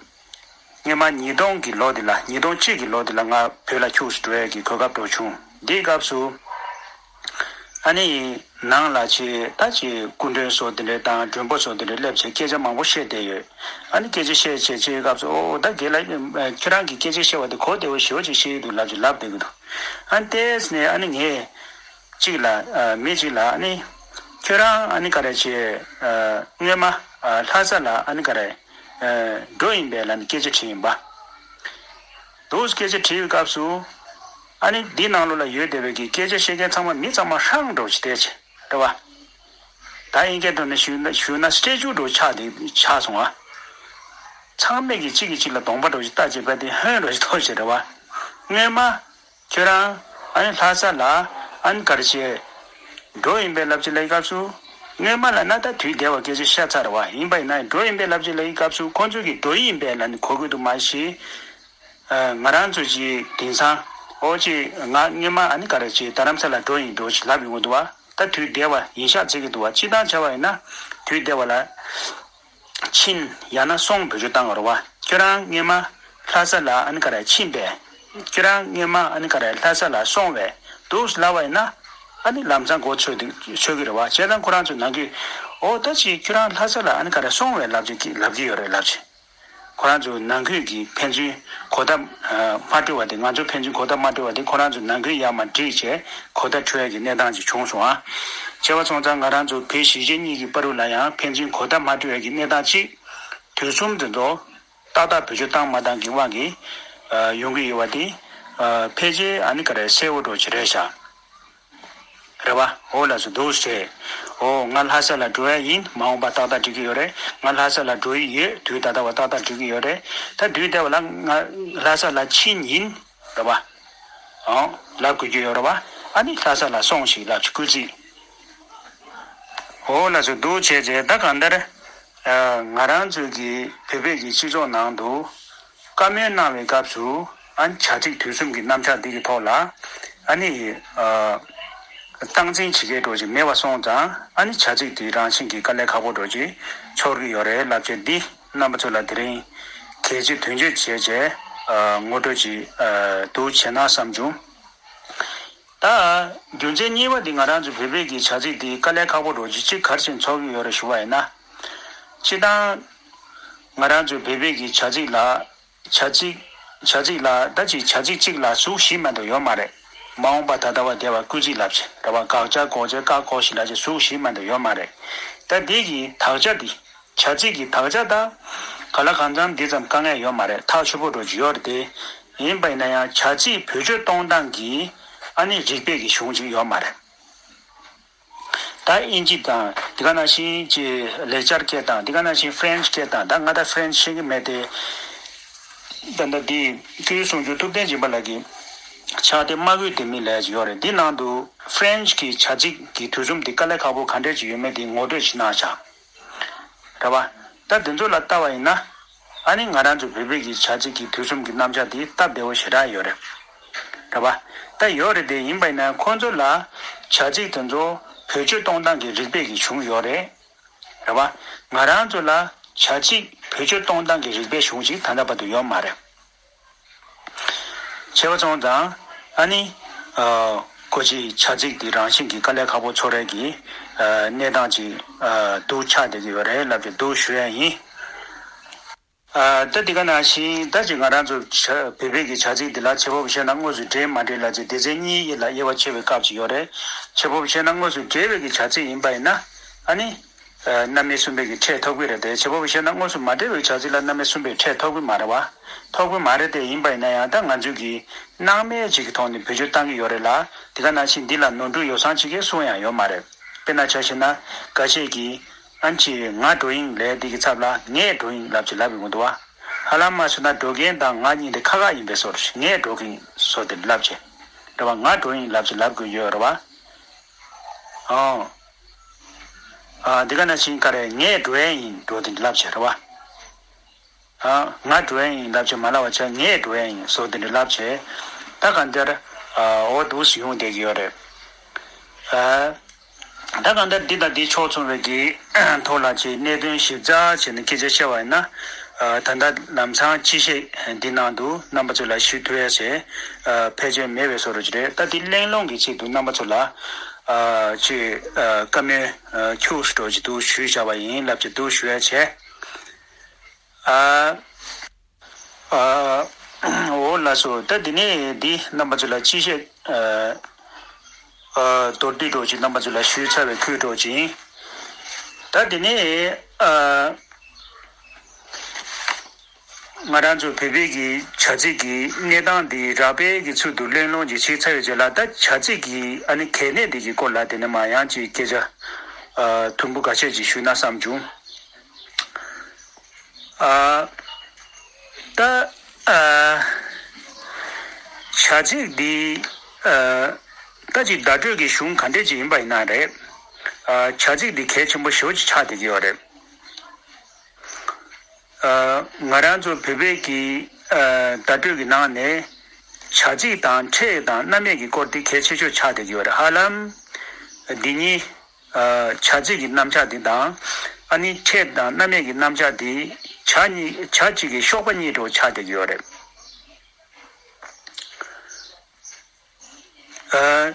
སྔན་མ་ཉིས་སྟོང་གི་ལོ་འདི་ལ་ཉིས་སྟོང་གཅིག་གི་ལོ་འདི་ལ་ང་བོད་ལ་ཁྱུག་ཙམ་འགྲོ་ཡ་གི་གོ་སྐབས་འདྲ་བྱུང་། འདིའི་སྐབས་སུ། ཨ་ནི། ནང་ལ་ཆེ་ད་ཆེ་སྐུ་མགྲོན་སོགས་དེ་འདྲ་དང་མགྲོན་པོ་སོགས་དེ་འདྲ་སླེབས་བྱས་སྐད་ཆ་མང་པོ་བཤད་བསྡད་ཡོད། ཨ་ནི་སྐད་ཆ་བཤད་བྱས་བྱས་སྐབས་སུ་ཨོ་ད་རྒན་ལགས་ཁྱོད་རང་གི་སྐད་ཆ་བཤད་པ་དེ་གོ་བདེ་བོ་ཞེ་པོ་ཅིག་བཤད་ཀྱི་འདུག་ལབ་ཅིག་ལབ་བསྡད་ཀྱི་འདུག་ཨ་ནི་དེས་ནས་ཨ་ནི་ངས་གཅིག་ལ་མི་གཅིག་ལ་ཨ་ནི་ཁྱོད་རང་ཨ་ནི་ག་རེ་བྱས་སྔོན་མ་ལྷ་ས་ལ་ཨ་ནི་ག་རེ་འགྲོ་ཡིན་པས་ལབ་ནས་སྐད་ཆ་དྲིས་ཡིན་པ། དུས་སྐད་ཆ་དྲིས་པའི་སྐབས་སུ། ཨ་ནི་འདི་ནང་ལོགས་ལ་ཡོད་བསྡད་པའི་གི་སྐད་ཆ་བཤད་མཁན་ཚང་མ་མི་ཚང་མ་ཧྲང་འགྲོ་ཅིག་བསྡད་ཅིག་རེད་བ། ད་ཨིན་སྐད་ཐོག་ནས་ཞུས་ན་ཞུས་ན་སྤྲེལ་ཆུང་འགྲོ་ཆགས་དེ་ཆགས་སོང་ཨ། ཚང་མས་ཀྱི་གཅིག་གིས་གཅིག་ལ་གདོང་པ་འགྲོ་ཅིག་ལྟ་བྱེད་པ་དེ་ཧོན་འགྲོ་ཅིག་ཐོག་ཅིག་རེད་བ། སྔོན་མ་ཁྱོད་རང་ཨ་ནི་ལྷ་ས་ལ་ཨ་ནི་ག་རེ་བྱས་འགྲོ་ཡིན་པའི་ལབ་ཅིག་ལབ་ཡི་སྐབས་སུ། སྔོན་མ་ལ་ན་ད་དུས་འདས་པ་སྐད་ཆ་ཤ་ཚ་རེད་བ། ཡིན་པ་ཡིན་ན་འགྲོ་ཡིན་པའི་ལབ་ཅིག་ལབ་ཡི་སྐབས་སུ་ཁོང་ཚོས་ཀྱི་འགྲོ་ཡིན་པའི་ལབ་ནས་གོ་གི་འདུག་མ་གཞི། ང་རང་ཚོ་ཅིག་དེང་སང་ཨོ་ཅིག་ང་སྔོན་མ་ཨ་ནི་ག་རེ་ཅིག་རྡ་རམ་ས་ལ་འགྲོ་ཡིན་འགྲོ་ཅིག་ལབ་ཡོང་གི་འདུག་བ། ད་དུས་འདས་པ་ཡིན་ཤག་བརྩི་གི་འདུག་བ། སྤྱིར་བཏང་བྱ་བ་ཡིན་ན་དུས་འདས་པ་ལ་ཕྱིན་ཡང་ན་སོང་བེད་སྤྱོད་བཏང་གི་རེད་བ། ཁྱོད་རང་སྔོན་མ་ལྷ་ས་ལ་ཨ་ནི་ག་རེ་ཕྱིན་པས། ཁྱོད་རང་སྔོན་མ་ཨ་ནི་ག་རེ་ལྷ་ས་ལ་སོང་བས་འདུག་ལབ་པ་ཡིན་ན་ཨ་ནི་ལམ་སང་གོ་ཆོད་འདུག་ཆོད་ཀྱི་རེད་བ། བྱས་ཙང་ཁོ་རང་ཚོ་ནང་ཁུལ་ཨོ་ད་ཅིག་ཁྱོད་རང་ལྷ་ས་ལ་ཨ་ནི་ག་རེ་སོང་བས་ལབ་ཀྱི་ལབ་ཀྱི་ཡོད་རེད་ལབ་ཅིག་ཁོ་རང་ཚོ་ནང་ཁུལ་གྱི་ཕན་ཚུན་གོ་བརྡ་མ་སྤྲོད་པ་དེ། ང་ཚོ་ཕན་ཚུན་གོ་བརྡ་མ་སྤྲོད་པ་དེ་ཁོ་རང་ཚོ་ནང་ཁུལ་ཡར་མར་འགྲིག་བྱས་གོ་བརྡ་འཕྲོད་ཡ་གི་གནས་སྟངས་ཅིག་བྱུང་སོང་ཨ། བྱས་པ་སོང་ཙང་ང་རང་ཚོ་བོད་གཞིས་བྱེས་གཉིས་ཀྱི་བར་དུ་ལ་ཡང་ཕན་ཚུན་གོ་བརྡ་མ་སྤྲོད་ཡ་གི་གནས་སྟངས་ཅིག་དུས་གསུམ་དེ་ཚོ་ཏག་ཏག་བེད་སྤྱོད་བཏང་མ་བཏང་གི་དབང་གིས་ཡོང་གི་ཡོད་པ་དེ་ཕལ་ཆེར་ཨ་ནི་ག་རེ་གསལ་བོ་འདྲ་ཅིག་རེད་ཤག་རེད་བ། འོ་ལགས་སོ་འདུག་སེ། འོ་ང་ལྷ་ས་ལ་འགྲོ་ཡ་ཡིན། མ་འོངས་པ་ཏག་ཏག་འགྲིག་གི་ཡོད་རེད། ང་ལྷ་ས་ལ་འགྲོ་ཡི་ཡོད། དུས་ད་ལྟ་བ་ཏག་ཏག་འགྲིག་གི་ཡོད་རེད། ད་དུས་འདས་པ་ལ་ང་ལྷ་ས་ལ་ཕྱིན་ཡིན། རེད་བ། ཨང་། ལབ་དགོས་ཀྱི་ཡོད་རེད་བ། ཨ་ནི་ལྷ་ས་ལ་སོང་ཞིག་ལབ་ཅིག་སྐུལ་ཚིག་འོ་ལགས་སོ་འདུག་བྱས་རྗེས་ད་གང་ལྟར། ང་རང་ཚོའི་གི་བོད་པའི་གི་སྤྱི་ཚོགས་ནང་དུ། བཀའ་མོལ་གནང་བའི་སྐབས་སུ་ཨ་ནི་བྱ་ཚིག་དུས་གསུམ་གྱི་རྣམ་གཞག་འདི་གི་ཐོག་ལ་ཨ་ནི་ཨ་སྟངས་འཛིན་བྱེད་མཁན་འདྲ་ཅིག་མེད་པ་སོང་ཙང་ཨ་ནི་བྱ་ཚིག་འདི་རང་བཞིན་གྱིས་དཀའ་ལས་ཁག་པོ་འདྲ་ཅིག་ཚོར་གྱི་ཡོད་རེད་ལབ་བྱས། འདི་རྣམ་པ་ཚོ་ལ་དེ་རིང་གལ་ཆེ་དོན་གཅོད་བྱས་བྱས་ཨ་ངོ་སྤྲོད་ཅིག་ཨ་འདུག་བྱས་ན་བསམ་བྱུང་། ད་རྒྱུ་མཚན་གཉིས་པ་འདི་ང་རང་ཚོ་བོད་པའི་གི་བྱ་ཚིག་འདི་དཀའ་ལས་ཁག་པོ་འདྲ་ཅིག་གཅིག་ག་རེ་བྱས་ཚོར་གྱི་ཡོད་རེད་ཞུ་བ་ཡིན་ན། སྤྱིར་བཏང་ང་རང་ཚོ་བོད་པའི་གི་བྱ་ཚིག་ལ། བྱ་ཚིག་བྱ་ཚིག་ལ་ད་ཅིག་བྱ་ཚིག་གཅིག་ལ་གཟུགས་བཞི་མ་གཏོགས་ཡོད་མ་རེད། མ་འོངས་པ་ད་ལྟ་བ་འདས་པ་སྐུལ་ཚིག་ལབ་བྱས་རེད་བ། དགག་བྱ་འགོག་བྱ་བཀག་འགོག་བཞི་ལབ་བྱས་གཟུགས་བཞི་མ་གཏོགས་ཡོད་མ་རེད། ད་འདི་གི་དག་ཆ་འདི། བྱ་ཚིག་གི་དག་ཆ་ད། ག་ལ་གང་འཚམ་འདི་ཙམ་དཀའ་ངལ་ཡོད་མ་རེད། ཐག་ཆོད་པོ་འདྲ་ཅིག་ཡོད་རེད་དེ། ཡིན་པ་ཡིན་ན་ཡང་བྱ་ཚིག་བེད་སྤྱོད་གཏོང་སྟངས་ཀྱི་ཨ་ནི་རིག་པའི་གི་གཞུང་ཅིག་ཡོད་མ་རེད། ད་ཨིན་ཇི་དང་དེ་ག་ནང་བཞིན་གྱི་ལེགས་སྦྱར་སྐད་དང་དེ་ག་ནང་བཞིན་ཧྥ་རན་ཆི་སྐད་དང་། ད་ང་ད་ཧྥ་རན་ཆི་ཤེས་ཀྱི་མེད་དེ། ད་ལྟ་འདི་སྤྱོད་ཡུལ་ཟུང་འཇུག་ཐུབ་བསྟན་སྦྱིན་པ་ལགས་ཀྱི་ཕྱག་དེབ་སྨྲ་སྒོའི་ལྡེ་མིག་ལབ་ཡག་ཅིག་ཡོད་རེད། འདི་ནང་དུ་ཧྥ་རན་ཆི་གི་བྱ་ཚིག་གི་དུས་གསུམ་འདི་དཀའ་ལས་ཁག་པོ་ག་འདྲས་ཅིག་ཡོད་མེད་དེ་ངོ་སྤྲོད་ཅིག་གནང་བཞག་རེད་པ། ད་དེ་ཚོ་ལ་ལྟ་བ་ཡིན་ན། ཨ་ནི་ང་རང་ཚོ་བོད་པའི་གི་བྱ་ཚིག་གི་དུས་གསུམ་གྱི་རྣམ་གཞག་དེ་སྟབས་བདེ་བོ་ཞེ་དྲག་ཡོད་རེད། རེད་པ། ད་ཡོད་རེད་དེ། ཡིན་པ་ཡིན་ན་ཁོང་ཚོ་ལ་བྱ་ཚིག་དེ་ཚོ་བེད་སྤྱོད་གཏོང་སྟངས་ཀྱི་རིགས་པས་ཀྱི་བྱུང་ཡོད་རེད། རེད་པ། ང་རང་ཚོ་ལ་བྱ་ཚིག་བེད་སྤྱོད་གཏོང་སྟངས་ཀྱི་རིགས་པས་བྱུང་ཅིག་ད་ལྟ་བར་དུ་ཡོད་མ་རེད། བྱས་པ་སོང་ཙང་ཨ་ནི། ཨ། ཁོ་ཅིག་བྱ་ཚིག་དེ་རང་བཞིན་གྱིས་དཀའ་ལས་ཁག་པོ་ཚོར་ཡག་གི་ཨ་གནས་སྟངས་ཅིག་ཨ་འདུག་ཆགས་བསྡད་ཀྱི་ཡོད་རེད་ལབ་ཅིག་འདུག་ཞུ་ཡག་ཡིན། ཨ། ད་འདི་ག་ནང་བཞིན་ད་ཅིག་ང་རང་ཚོ་བྱ་བོད་པའི་གི་བྱ་ཚིག་འདི་ལ་བྱེད་པ་པོ་བཤད་ན་དངོས་སུ་འབྲེལ་མ་འབྲེལ་ལབ་ཅིག་སྡེ་ཚན་གཉིས་ལ་དབྱེ་བ་ཕྱེ་བའི་སྐབས་ཅིག་ཡོད་རེད། བྱེད་པ་པོ་བཤད་ན་དངོས་སུ་འབྲེལ་བའི་གི་བྱ་ཚིག་ཡིན་པ་ཡིན་ན་ཨ་ནི། ཨ། རྣམ་དབྱེ་གསུམ་པའི་གི་ཁྲལ་ཐོབ་ཀྱི་རེད་དེ། བྱེད་པ་པོ་བཤད་ན་དངོས་སུ་མ་འབྲེལ་བའི་བྱ་ཚིག་ལ་རྣམ་དབྱེ་གསུམ་པའི་ཁྲལ་ཐོབ་ཀྱི་མ་རེད་པ། ཐོབ་ཀྱི་མ་རེད་དེ། ཡིན་པ་ཡིན་ན་ཡང་ད་ང་ཚོའི་གི་སྣང་མེད་ཅིག་གི་ཐོག་ནས་བེད་སྤྱོད་བཏང་གི་ཡོད་རེད་ལ། དེ་ག་ནང་བཞིན་འདི་ལ་ནོར་འཁྲུལ་ཡོ་བསྲང་ཅིག་གི་གསུང་ཡག་ཡོད་མ་རེད། དཔེར་ན་ཆ་བཞག་ན་འགའ་ཤས་ཀྱིས། ཨ་ནི་ཅིག་ང་འགྲོ་ཡིན་ལབ་དེ་གི་ཚབ་ལ་ངས་འགྲོ་ཡིན་ལབ་ཅིག་ལབ་ཡོང་གི་འདུག་པ། ཧ་ལམ་མ་སོང་ན་འགྲོ་མཁན་དང་ང་གཉིས་དེ་ཁ་ཁ་ཡིན་པའི་བཟོ་འདྲ་ཞིག་ངས་འགྲོ་གི་ཡིན་བཟོ་དེ་འདྲ་ལབ་བྱས། རེད་པ། ང་འགྲོ་ཡིན་ལབ་ཅིག་ལབ་དགོས་ཡོད་རེད་པ། ཨོ། ཨ། འདི་ག་ནང་བཞིན་ག་རེ། ངས་འགྲོ་ཡ་ཡིན་འགྲོ་དེ་འདྲ་ལབ་བྱས་རེད་པ། ཨ། ང་འགྲོ་ཡ་ཡིན་ལབ་བྱས་མ་ལབ་པ་བྱས། ངས་འགྲོ་ཡ་ཡིན་བཟོ་དེ་འདྲ་ལབ་བྱས། ད་གང་ལྟར། ཨ། འོ་འདུག་སེ་ཡོང་བསྡད་ཀྱི་ཡོད་རེད། ཨ། ད་གང་ལྟར་འདི་དང་འདི་ཕྱོགས་མཚུངས་པའི་གི་ཐོག་ལ་ཅིག་གནད་དོན་ཞིབ་ཚགས་བྱས་ནས་སྐད་ཆ་བཤད་པ་ཡིན་ན། ཨ། ད་ལྟ་ལམ་སང་སྤྱི་བཤད་འདི་ནང་དུ་རྣམ་པ་ཚོ་ལ་ཞུ་ཐུབ་ཡ་བྱས། ཨ། ཕལ་ཆེར་མེད་པའི་བཟོ་འདྲ་ཅིག་རེད། ད་འདི་གླེང་སློང་གི་ཆེད་དུ་རྣམ་པ་ཚོ་ལ། ཨ། ཅིག་ཨ། བཀའ་མོལ། ཨ། ཁྱུག་ཙམ་འདྲ་ཅིག་འདུག་ཞུས་བཞག་པ་ཡིན་ལབ་ཅིག་འདུག་ཞུ་ཡ་བྱས། ཨ། ཨ། འོ་ལགས་སོ། ད་འདི་ནས་འདི་རྣམ་པ་ཚོ་ལ་སྤྱི་བཤད། ཨ། ཨ། མདོར་བསྡུས་འདྲ་ཅིག་རྣམ་པ་ཚོ་ལ་ཞུས་ཚར་བའི་ཁུལ་འདྲ་ཅིག་ཡིན། ད་འདི་ནས། ཨ། ང་རང་ཚོ་བོད་པའི་གི་བྱ་ཚིག་གི་གནས་སྟངས་འདི་རགས་པའི་གི་ཚུལ་དུ་གླེང་སློང་ཅིག་བྱས་ཚར་བའི་རྗེས་ལ། ད་བྱ་ཚིག་གི་ཨ་ནི་གལ་གནད་འདི་གི་སྐོར་ལ་དེ་ནས་མར་ཡང་ཅིག་སྐད་ཆ། ཨ། དུམ་བུ་འགའ་ཤས་ཅིག་ཞུས་ན་བསམ་བྱུང་། ཨ། ད། ཨ། བྱ་ཚིག་འདི། ཨ། ད་ཅིག་བརྡ་སྤྲོད་ཀྱི་གཞུང་ག་འདྲས་ཅིག་ཡིན་པ་ཡིན་ན་རེད། ཨ། བྱ་ཚིག་འདི་གལ་ཆེན་པོ་ཞེ་པོ་ཅིག་ཆགས་བསྡད་ཀྱི་ཡོད་རེད། ཨ། ང་རང་ཚོ་བོད་པའི་གི། ཨ། བརྡ་སྤྲོད་ཀྱི་ནང་ནས་བྱ་ཚིག་དང་ཕྲད་དང་རྣམ་དབྱེ་གི་སྐོར་འདི་གལ་ཆེ་ཤོས་ཆགས་བསྡད་ཀྱི་ཡོད་རེད། ཧ་ལམ་འདི་གཉིས། ཨ། བྱ་ཚིག་གི་རྣམ་གཞག་འདི་དང་། ཨ་ནི་ཕྲད་དང་རྣམ་དབྱེ་གི་རྣམ་གཞག་འདི་བྱ་གཉིས། བྱ་གཅིག་གི་གཤོག་པ་གཉིས་འདྲ་བོ་ཆགས་བསྡད་ཀྱི་ཡོད་རེད། ཨ།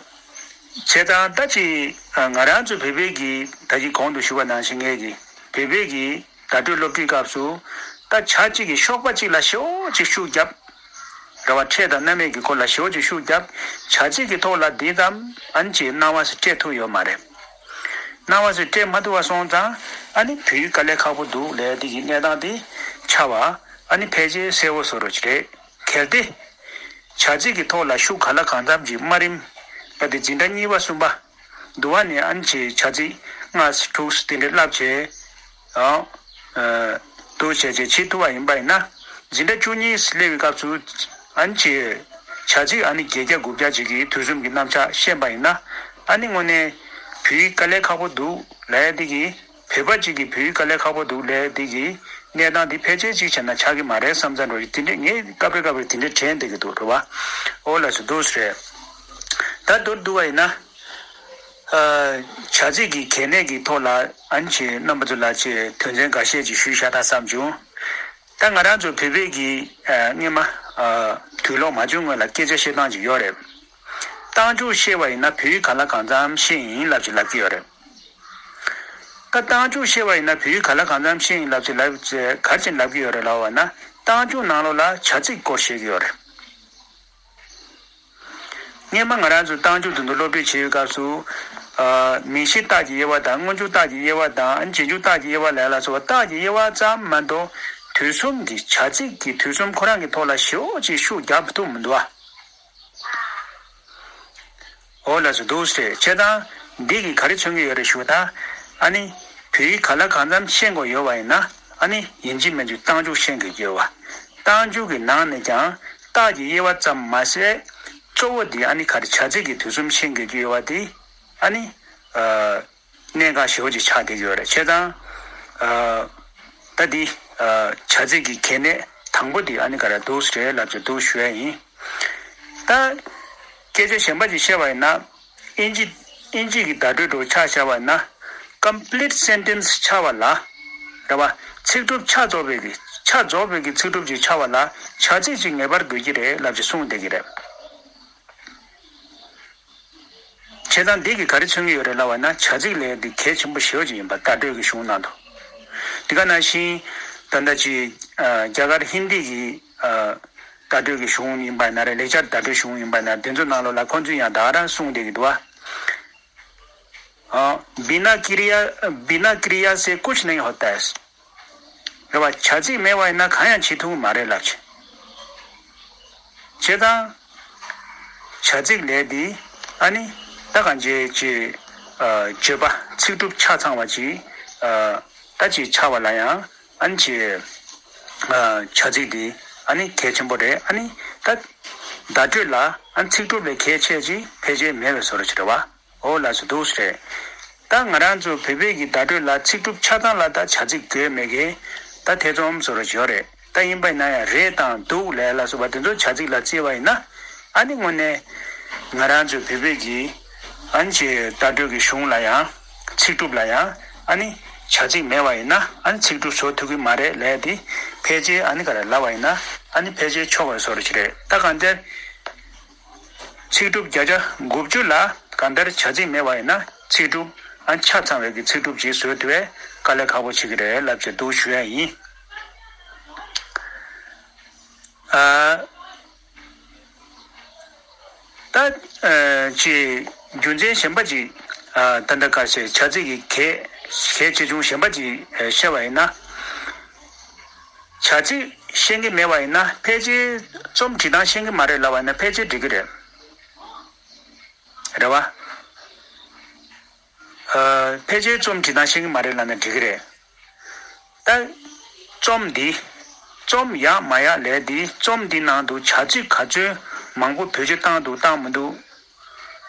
བྱས་ཙང་ད་ཅིག་ཨ། ང་རང་ཚོ་བོད་པའི་གི་ད་གིན་གོང་དུ་ཞུས་པ་ནང་བཞིན་ངས་གི་བོད་པའི་གི་བརྡ་སྤྲོད་སློབ་ཁྲིད་སྐབས་སུ། ད་བྱ་གཅིག་གི་གཤོག་པ་གཅིག་ལ་ཞེ་པོ་ཅིག་ཤུགས་བརྒྱབ། རེད་པ། ཕྲད་དང་རྣམ་དབྱེ་གི་སྐོར་ལ་ཞེ་པོ་ཅིག་ཤུགས་བརྒྱབ། བྱ་ཚིག་གི་ཐོག་ལ་འདི་ཙམ་ཨ་ནི་ཅིག་སྣང་བ་ཞིག་སྤྲད་ཐུབ་ཡོད་མ་རེད། སྣང་བ་ཞིག་སྤྲད་མ་ཐུབ་པ་སོང་ཙང་། ཨ་ནི་བོད་ཡིག་དཀའ་ལས་ཁག་པོ་འདུག་ལབ་དེ་གི་གནས་སྟངས་དེ་ཆགས་པ་ཨ་ནི་ཕལ་ཆེར་གསལ་པོ་བཟོ་འདྲ་ཅིག་རེད། གལ་ཏེ། བྱ་ཚིག་གི་ཐོག་ལ་ཤུགས་གང་ལ་གང་འཚམ་ཅིག་དམའ་རིམ། ད་དེ་འཛིན་གྲྭ་གཉིས་པ་གསུམ་པ། འདུག་པ་ནས་ཨ་ནི་ཅིག་བྱ་ཚིག་ལྔ་དྲུག་དེ་འདྲ་བསླབ་བྱས། ཨ། ཨ། འདུག་བྱས་བྱས་བྱེད་ཐུབ་པ་ཡིན་པ་ཡིན་ན། འཛིན་གྲྭ་བཅུ་གཉིས་སླེབས་པའི་སྐབས་སུ། ཨ་ནི་ཅིག་བྱ་ཚིག་ཨ་ནི་བརྒྱད་བརྒྱ་དགུ་བརྒྱ་ཅིག་གི་དུས་གསུམ་གྱི་རྣམ་གཞག་ཤེས་པ་ཡིན་ན། ཨ་ནི་དངོས་གནས་བོད་ཡིག་དཀའ་ལས་ཁག་པོ་འདུག་ལབ་ཡ་དེ་གི། བོད་པ་གཅིག་གིས་བོད་ཡིག་དཀའ་ལས་ཁག་པོ་འདུག་ལབ་ཡ་དེ་གི་གནས་སྟངས་དེ་ཕལ་ཆེར་གཅིག་བྱས་ན་ཆགས་ཀྱི་མ་རེད་བསམ་ཚར་འགྲོ་ཡི། དེ་འདྲས་ངས་སྐབས་རེ་སྐབས་རེ་དེ་འདྲས་དྲན་བསྡད་ཀྱི་འདུག་རེད་པ། འོ་ལགས་སོ། འདུག་སེ་རེད། ད་མདོར་བསྡུ་བ་ཡིན་ན། ཨ། བྱ་ཚིག་གི་གལ་གནད་ཀྱི་ཐོག་ལ་ཨ་ནི་ཅིག་རྣམ་པ་ཚོ་ལ་ཅིག་དོན་ཚན་འགའ་ཤས་ཅིག་ཞུས་བཞག་ད་བསམ་བྱུང་། ད་ང་རང་ཚོ་བོད་པའི་གི། ཨ། སྔོན་མ། ཨ། དུག་ལོག་མ་བྱུང་སྔོན་ལ་སྐད་ཆ་བཤད་སྟངས་ཅིག་ཡོད་རེད། རྟགས་འཇུག་ཤེས་པ་ཡིན་ན་བོད་ཡིག་གང་ལ་གང་འཚམ་ཤེས་ཡིན་ལབ་ཅིག་ལབ་ཀྱི་ཡོད་རེད། ད་རྟགས་འཇུག་ཤེས་པ་ཡིན་ན་བོད་ཡིག་གང་ལ་གང་འཚམ་ཤེས་ཡིན་ལབ་ཅིག་ལབ་ཅིག་ག་རེ་བྱས་ནས་ལབ་ཀྱི་ཡོད་རེད་ལབ་པ་ན། རྟགས་འཇུག་ནང་ལོགས་ལ་བྱ་ཚིག་སྐོར་བཤད་ཀྱི་ཡོད་རེད། སྔོན་མ་ང་རང་ཚོ་རྟགས་འཇུག་དེ་ཚོ་སློབ་ཁྲིད་བྱེད་པའི་སྐབས་སུ། ཨ། མིང་གཞི་རྟགས་ཀྱི་དབྱེ་བ་དང་། སྔོན་འཇུག་རྟགས་ཀྱི་དབྱེ་བ་དང་། རྗེས་འཇུག་རྟགས་ཀྱི་དབྱེ་བ་ལབ་ལ་སོགས་པ་རྟགས་ཀྱི་དབྱེ་བ་ཙམ་མ་གཏོགས། དུས་གསུམ་གྱི་བྱ་ཚིག་གི་དུས་གསུམ་ཁོ་རང་གི་ཐོག་ལ་ཞེ་པོ་ཅིག་ཤུགས་རྒྱག་ཐུབ་མི་འདུག་ཨ། འོ་ལགས་སོ། འདུག་སེ་བྱས་ཙང་། འདི་གིས་ག་རེ་མཚོན་གྱི་ཡོད་རེད་ཞུ་ད། ཨ་ནི་བོད་ཡིག་ག་ལ་གང་འཚམ་ཤེས་དགོས་ཡོད་པ་ཡིན་ན། ཨ་ནི་ཡིན་གཅིག་མིན་གཅིག་རྟགས་འཇུག་ཤེས་དགོས་ཀྱི་ཡོད་པ། རྟགས་འཇུག་གི་ནང་ནས་ཀྱང་རྟགས་ཀྱི་དབྱེ་བ་ཙམ་མ་ཟད། གཙོ་བོ་འདི་ཨ་ནི་ག་རེ་བྱ་ཚིག་གི་དུས་གསུམ་ཤེས་དགོས་ཀྱི་ཡོད་པ་འདི། ཨ་ནི་ཨ། གནད་འགག་ཞེ་པོ་ཅིག་ཆགས་བསྡད་ཀྱི་ཡོད་རེད། བྱས་ཙང་། ད་འདི་བྱ་ཚིག་གི་གལ་གནད་དང་པོ་འདི་ཨ་ནི་ག་རེ་འདུག་ཟེར་ལབ་ཅིག་འདུག་ཞུ་ཡ་ཡིན། ད་སྐད་ཆ་གཞན་པ་ཅིག་བཤད་པ་ཡིན་ན། ཨིན་ཇི་ཨིན་ཇི་གི་བརྡ་སྤྲོད་འདྲ་ཆ་བཞག་པ་ཡིན་ན། complete sentence་ཆགས་པ་ལ། རེད་བ། ཚིག་གྲུབ་ཆ་རྫོགས་པའི་གི་ཆ་རྫོགས་པའི་གི་ཚིག་གྲུབ་ཅིག་ཆགས་པ་ལ་བྱ་ཚིག་ཅིག་ངེས་པར་དགོས་ཀྱི་རེད་ལབ་ཅིག་གསུངས་བསྡད་ཀྱི་རེད། བྱས་ཙང་འདི་གིས་ག་རེ་མཚོན་གྱི་ཡོད་རེད་ལབ་པ་ན། བྱ་ཚིག་ལས་འདི་གལ་ཆེན་པོ་ཞེ་པོ་ཅིག་ཡིན་པ། བརྡ་སྤྲོད་ཀྱི་གཞུང་ནང་དུ། འདི་ག་ནང་བཞིན་ད་ལྟ་ཅིག་རྒྱ་གར་ཧིན་དི་གི་བརྡ་སྤྲོད་ཀྱི་གཞུང་ཡིན་པ་ན་རེད། ལེགས་སྦྱར་བརྡ་སྤྲོད་གཞུང་ཡིན་པ་ན། དེ་ཚོ་ནང་ལོགས་ལ་ཁོང་ཚོས་ཡང་ད་ག་རང་གསུངས་བསྡད་ཀྱི་འདུག་བ། बिना क्रिया बिना क्रिया से कुछ नहीं होता है। རེད་བ། བྱ་ཚིག་མེད་པ་ཡིན་ན་གང་ཡང་བྱེད་ཐུབ་ཀྱི་མ་རེད་ལབ་བྱས། བྱས་ཙང་བྱ་ཚིག་ལས་འདི་ཨ་ནི་ད་གང་བྱེད་ཅེས་བརྗོད་པ་ཚིག་གྲུབ་ཆ་ཚང་བ་ཅིག་ད་ཅིག་ཆགས་པ་ལ་ཡང་ཨ་ནི་ཅིག་བྱ་ཚིག་འདི་ཨ་ནི་གལ་ཆེན་པོ་རེད། ཨ་ནི་ད་བརྡ་སྤྲོད་ལ་ཨ་ནི་ཚིག་གྲུབ་ལས་གལ་ཆེ་ཅིག་ཕལ་ཆེར་མེད་པའི་བཟོ་འདྲ་ཅིག་རེད་བ། འོ་ལགས་སོ། འདུག་སེ་རེད། ད་ང་རང་ཚོ་བོད་པའི་གི་བརྡ་སྤྲོད་ལ་ཚིག་གྲུབ་ཆ་ཚང་ལ་ད་བྱ་ཚིག་དགོས་མེད་ཀྱི་ད་ཐེ་ཚོམ་བཟོ་འདྲ་ཅིག་ཡོད་རེད། ད་ཡིན་པ་ཡིན་ན་ཡང་རེད་དང་འདུག་ལས་ལ་སོགས་པ་དེ་ཚོ་བྱ་ཚིག་ལ་བརྩིས་པ་ཡིན་ན། ཨ་ནི་དངོས་གནས་ང་རང་ཚོ་བོད་པའི་གི་ཨ་ནི་ཅིག་བརྡ་སྤྲོད་ཀྱི་གཞུང་ལ་ཡང་ཚིག་གྲུབ་ལ་ཡང་ཨ་ནི་བྱ་ཚིག་མེད་པ་ཡིན་ན། ཨ་ནི་ཚིག་གྲུབ་བཟོ་ཐུབ་ཀྱི་མ་རེད་ལས་དེ་ཕལ་ཆེར་ཨ་ནི་ག་རེ་ལབ་པ་ཡིན་ན། ཨ་ནི་ཕལ་ཆེར་ཆོག་པའི་བཟོ་འདྲ་ཅིག་རེད། ད་གང་ལྟར། ཚིག་གྲུབ་བརྒྱ་ཆ་དགུ་བཅུ་ལ་གང་ལྟར་བྱ་ཚིག་མེད་པ་ཡིན་ན་ཚིག་གྲུབ་ཨ་ཆ་ཚང་བའི་གི་ཚིག་གྲུབ་ཅིག་བཟོ་ཐུབ་པས་དཀའ་ལས་ཁག་པོ་བྱེད་ཀྱི་རེད་ལབ་བྱས་འདུག་ཞུ་ཡ་ཡིན། ཨ། ད་ཨ་ཅིག་རྒྱུ་མཚན་གཞན་པ་ཅིག་ཨ་ད་ལྟ་ག་རེ་ཟེར། བྱ་ཚིག་གི་གལ་གལ་ཆེ་ཆུང་གཞན་པ་ཅིག་ཨ་བཤད་པ་ཡིན་ན། བྱ་ཚིག་ཤེས་ཀྱི་མེད་པ་ཡིན་ན་ཕལ་ཆེར་རྩོམ་བྲིས་སྟངས་ཤེས་ཀྱི་མ་རེད་ལབ་པ་ཡིན་ན་ཕལ་ཆེར་འགྲིག་གི་རེད། རེད་བ། ཨ་ཕལ་ཆེར་རྩོམ་བྲིས་སྟངས་ཤེས་ཀྱི་མ་རེད་ལབ་ན་འགྲིག་གི་རེད། ད་རྩོམ་འདི་རྩོམ་ཡག་མ་ཡག་ལས་འདི་རྩོམ་འདི་ནང་དུ་བྱ་ཚིག་ག་ཚོད་མང་པོ་བེད་སྤྱོད་བཏང་འདུག་བཏང་མི་འདུག་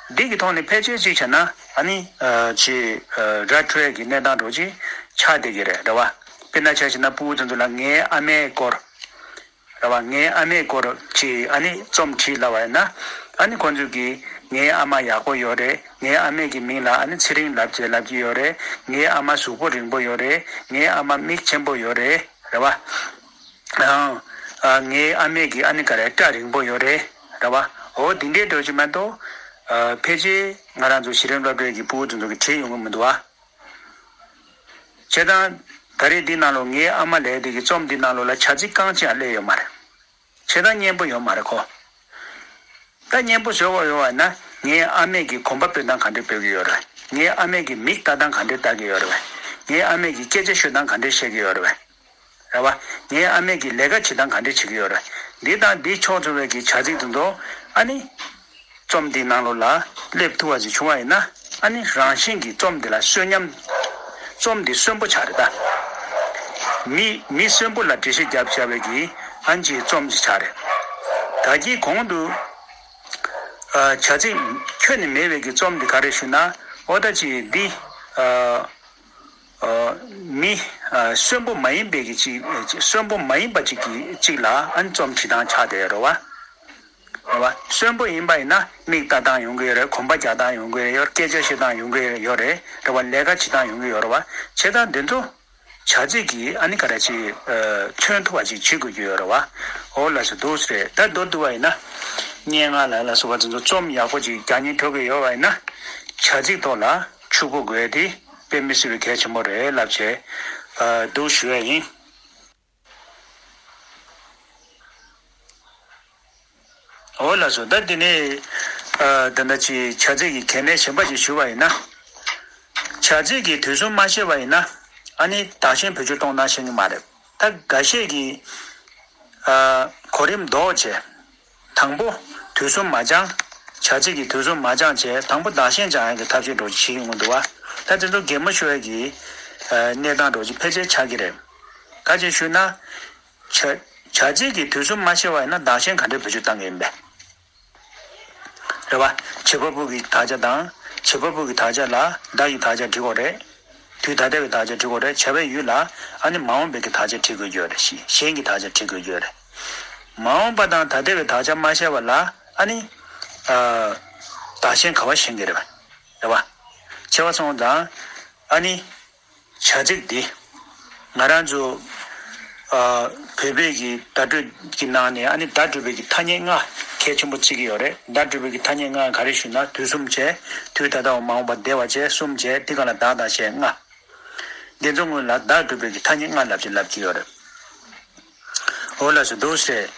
འདི་གི་ཐོག་ནས་ཕལ་ཆེར་ཅིག་བྱས་ན་ཨ་ནི་ཨ་ཅིག་ཨ་ར་འཕྲོད་ཀྱི་གནས་སྟངས་འདྲ་ཅིག་ཆགས་བསྡད་ཀྱི་རེད། རེད་བ། དཔེར་ན་ཆ་བཞག་ན་ཕྲུ་གུ་དེ་ཚོ་ལ་ངའི་ཨ་མའི་སྐོར། རེད་བ། ངའི་ཨ་མའི་སྐོར་ཅིག་ཨ་ནི་རྩོམ་བྲིས་ལབ་པ་ཡིན་ན། ཨ་ནི་ཁོང་ཚོས་ཀྱིས་ངའི་ཨ་མ་ཡག་པོ་ཡོད་རེད། ངའི་ཨ་མའི་གི་མིང་ལ་ཨ་ནི་ཚེ་རིང་ལབ་བྱས་ལབ་ཀྱི་ཡོད་རེད། ངའི་ཨ་མ་གཟུགས་པོ་རིང་པོ་ཡོད་རེད། ངའི་ཨ་མ་མིག་ཆེན་པོ་ཡོད་རེད། རེད་བ། ཨང་། ཨ་ངའི་ཨ་མའི་གི་ཨ་ནི་ག་རེ་སྐྲ་རིང་པོ་ཡོད་རེད། རེད་བ། འོ་འདི་འདྲའི་འདྲ་ཅིག་མ་གཏོགས། ཨ་ཕལ་ཆེར་ང་རང་ཚོ་གཞི་རིམ་སློབ་གྲྭའི་གི་ཕྲུ་གུ་དེ་ཚོ་གིས་བྲིས་ཡོང་གི་མི་འདུག་ཨ། བྱས་ཙང་ད་རེས་འདི་ནང་ལོགས་ངའི་ཨ་མ་ལབ་དེ་གི་རྩོམ་འདི་ནང་ལོགས་ལ་བྱ་ཚིག་རྐང་གཅིག་ཡང་སླེབས་ཡོད་མ་རེད། བྱས་ཙང་སྙན་པོ་ཡོད་མ་རེད་ཁོ། ད་སྙན་པོ་བཟོ་དགོས་ཡོད་པ་ན་ངའི་ཨ་མས་ཀྱིས་གོམ་པ་སྤོས་སྟངས་ག་འདྲས་སྤོ་གི་ཡོད་རེད་བས། ངའི་ཨ་མས་ཀྱིས་མིག་ལྟ་སྟངས་ག་འདྲས་ལྟ་གི་ཡོད་རེད་བས། ངའི་ཨ་མས་ཀྱིས་སྐད་ཆ་ཤོད་སྟངས་ག་འདྲས་བཤད་ཀྱི་ཡོད་རེད་བས། རེད་བ། ངའི་ཨ་མས་ཀྱིས་ལས་ཀ་བྱེད་སྟངས་ག་འདྲས་བྱེད་ཀྱི་ཡོད་རེད། འདི་དང་འདི་ཕྱོགས་འཚོ་བའི་གི་བྱ་ཚིག་དེ་ཚོ་ཨ་ནི། རྩོམ་འདིའི་ནང་ལོགས་ལ་སླེབས་ཐུབ་པ་ཅིག་བྱུང་བ་ཡིན་ན། ཨ་ནི་རང་བཞིན་གྱིས་རྩོམ་འདི་ལ་གསོན་ཉམས། རྩོམ་འདི་གསོན་པོ་ཆགས་རེད་ད། མི་མི་གསོན་པོ་ལ་འགྲེལ་བཤད་རྒྱབ་བྱ་བའི་གི་ཨ་ནི་ཅིག་རྩོམ་ཅིག་ཆགས་རེད། ད་གིན་གོང་དུ་ཨ་བྱ་ཚིག་ཁྱོན་ནས་མེད་པའི་གི་རྩོམ་འདི་ག་རེ་ཞུ་ན། འོ་ད་ཅིག་འདི་ཨ། མི་གསོན་པོ་མ་ཡིན་པའི་གི་ཅིག་གསོན་པོ་མ་ཡིན་པ་ཅིག་གི་ཅིག་ལ་ཨ་ནི་རྩོམ་བྲིས་སྟངས་ཆགས་བསྡད་ཡོད་རེད་བ། རེད་བ། གསོན་པོ་ཡིན་པ་ཡིན་ན་མིག་ལྟ་སྟངས་ཡོང་གི་ཡོད་རེད། གོམ་པ་རྒྱག་སྟངས་ཡོང་གི་ཡོད་རེད། སྐད་ཆ་བཤད་སྟངས་ཡོང་གི་ཡོད་རེད། རེད་བ། ལས་ཀ་བྱེད་སྟངས་ཡོང་གི་ཡོད་རེད་བ། བྱས་ཙང་འདི་ཚོ་བྱ་ཚིག་གི་ཨ་ནི་ག་རེ་ཅིག་མཚོན་ཐུབ་པ་ཅིག་བྱེད་དགོས་ཀྱི་ཡོད་རེད་བ། འོ་ལགས་སོ། འདུག་སེ་རེད། ད་མདོར་བསྡུས་པ་ཡིན་ན། སྙན་ངག་ལ་ལ་སོགས་པ་དེ་ཚོ་རྩོམ་ཡག་པོ་ཅིག་རྒྱག་སྙིང་འདོད་ཀྱི་ཡོད་པ་ཡིན་ན། བྱ་ཚིག་ཐོག་ལ་ཕྱུག་པོ་དགོས་དེ་དཔེ་མི་སྲིད་པའི་གལ་ཆེན་པོ་རེད་ལབ་བྱས། ཨ་འདུག་ཞུ་ཡ་ཡིན། འོ་ལགས་སོ། ད་དེ་ནས་ཨ་ད་ལྟ་ཅིག་བྱ་ཚིག་གི་གལ་གནད་གཞན་པ་ཅིག་ཞུ་བ་ཡིན་ན། བྱ་ཚིག་གི་དུས་གསུམ་མ་ཤེས་པ་ཡིན་ན། ཨ་ནི་བདག་གཞན་བེད་སྤྱོད་གཏོང་སྟངས་ཤེས་ཀྱི་མ་རེད། ད་འགའ་ཤས་ཀྱིས་ཨ་གོ་རིམ་ལྡོག་བྱས། དང་པོ་དུས་གསུམ་མ་སྦྱང་། བྱ་བྱེད་ཀྱི་དུས་གསུམ་མ་སྦྱངས་བྱས་དང་པོ་བདག་གཞན་སྦྱང་ཡག་གི་ཐབས་ཤེས་འདྲ་བོ་ཞིག་བྱེད་ཀྱི་ཡོང་གི་འདུག་བ། ད་དེ་ཚོ་གད་མོ་ཤོར་ཡག་གི་གནས་སྟངས་འདྲ་བོ་ཞིག་ཕལ་ཆེར་ཆགས་ཀྱི་རེད། ག་ཅི་ཞུས་ན། བྱ་བྱ་བྱེད་ཀྱི་དུས་གསུམ་མ་ཤེས་པ་ཡིན་ན་བདག་གཞན་ག་འདྲའི་བེད་སྤྱོད་བཏང་གི་ཡིན་པས། རེད་བ། བྱེད་པ་པོ་གི་དག་ཆ་དང་། བྱེད་པ་པོ་གི་དག་ཆ་ལ་བདག་གི་དག་ཆ་འབྲི་དགོས་རེད། དུས་ད་ལྟ་བའི་དག་ཆ་འབྲི་དགོས་རེད། བྱ་བའི་ཡུལ་ལ་ཨ་ནི་མ་འོངས་པའི་གི་དག་ཆ་འབྲི་དགོས་ཀྱི་ཡོད་རེད། གཞན་གྱི་དག་ཆ་འབྲི་དགོས་ཀྱི་ཡོད་རེད། མ་འོངས་པ་དང་ད་ལྟ་བའི་དག་ཆ་མ་ཤེས་པ་ལ་ཨ་ནི། བདག་གཞན་ག་བ་ཤེས་ཀྱི་རེད་བ། རེད་བ། བྱས་པ་སོང་ཙང་ཨ་ནི། བྱ་ཚིག་འདི། ང་རང་ཚོ། ཨ། བོད་པའི་གི་བརྡ་སྤྲོད་ཀྱི་ནང་ནས་ཨ་ནི་བརྡ་སྤྲོད་པའི་གི་ཐ་སྙད་ལྔ་གལ་ཆེན་པོ་བརྩི་གི་ཡོད་རེད། བརྡ་སྤྲོད་པའི་གི་ཐ་སྙད་ལྔ་ག་རེ་ཞུ་ན་དུས་གསུམ་བྱས། དུས་ད་ལྟ་བ་མ་འོངས་པ་འདས་པ་བྱས་གསུམ་བྱས་འདི་ག་ལ་བདག་དང་གཞན་ལྔ། འདི་ཚོ་སྔོན་ལ་བརྡ་སྤྲོད་པའི་གི་ཐ་སྙད་ལྔ་ལབ་ཀྱི་ལབ་ཀྱི་ཡོད་རེད། འོ་ལགས་སོ་འདུག་སེ། བྱས་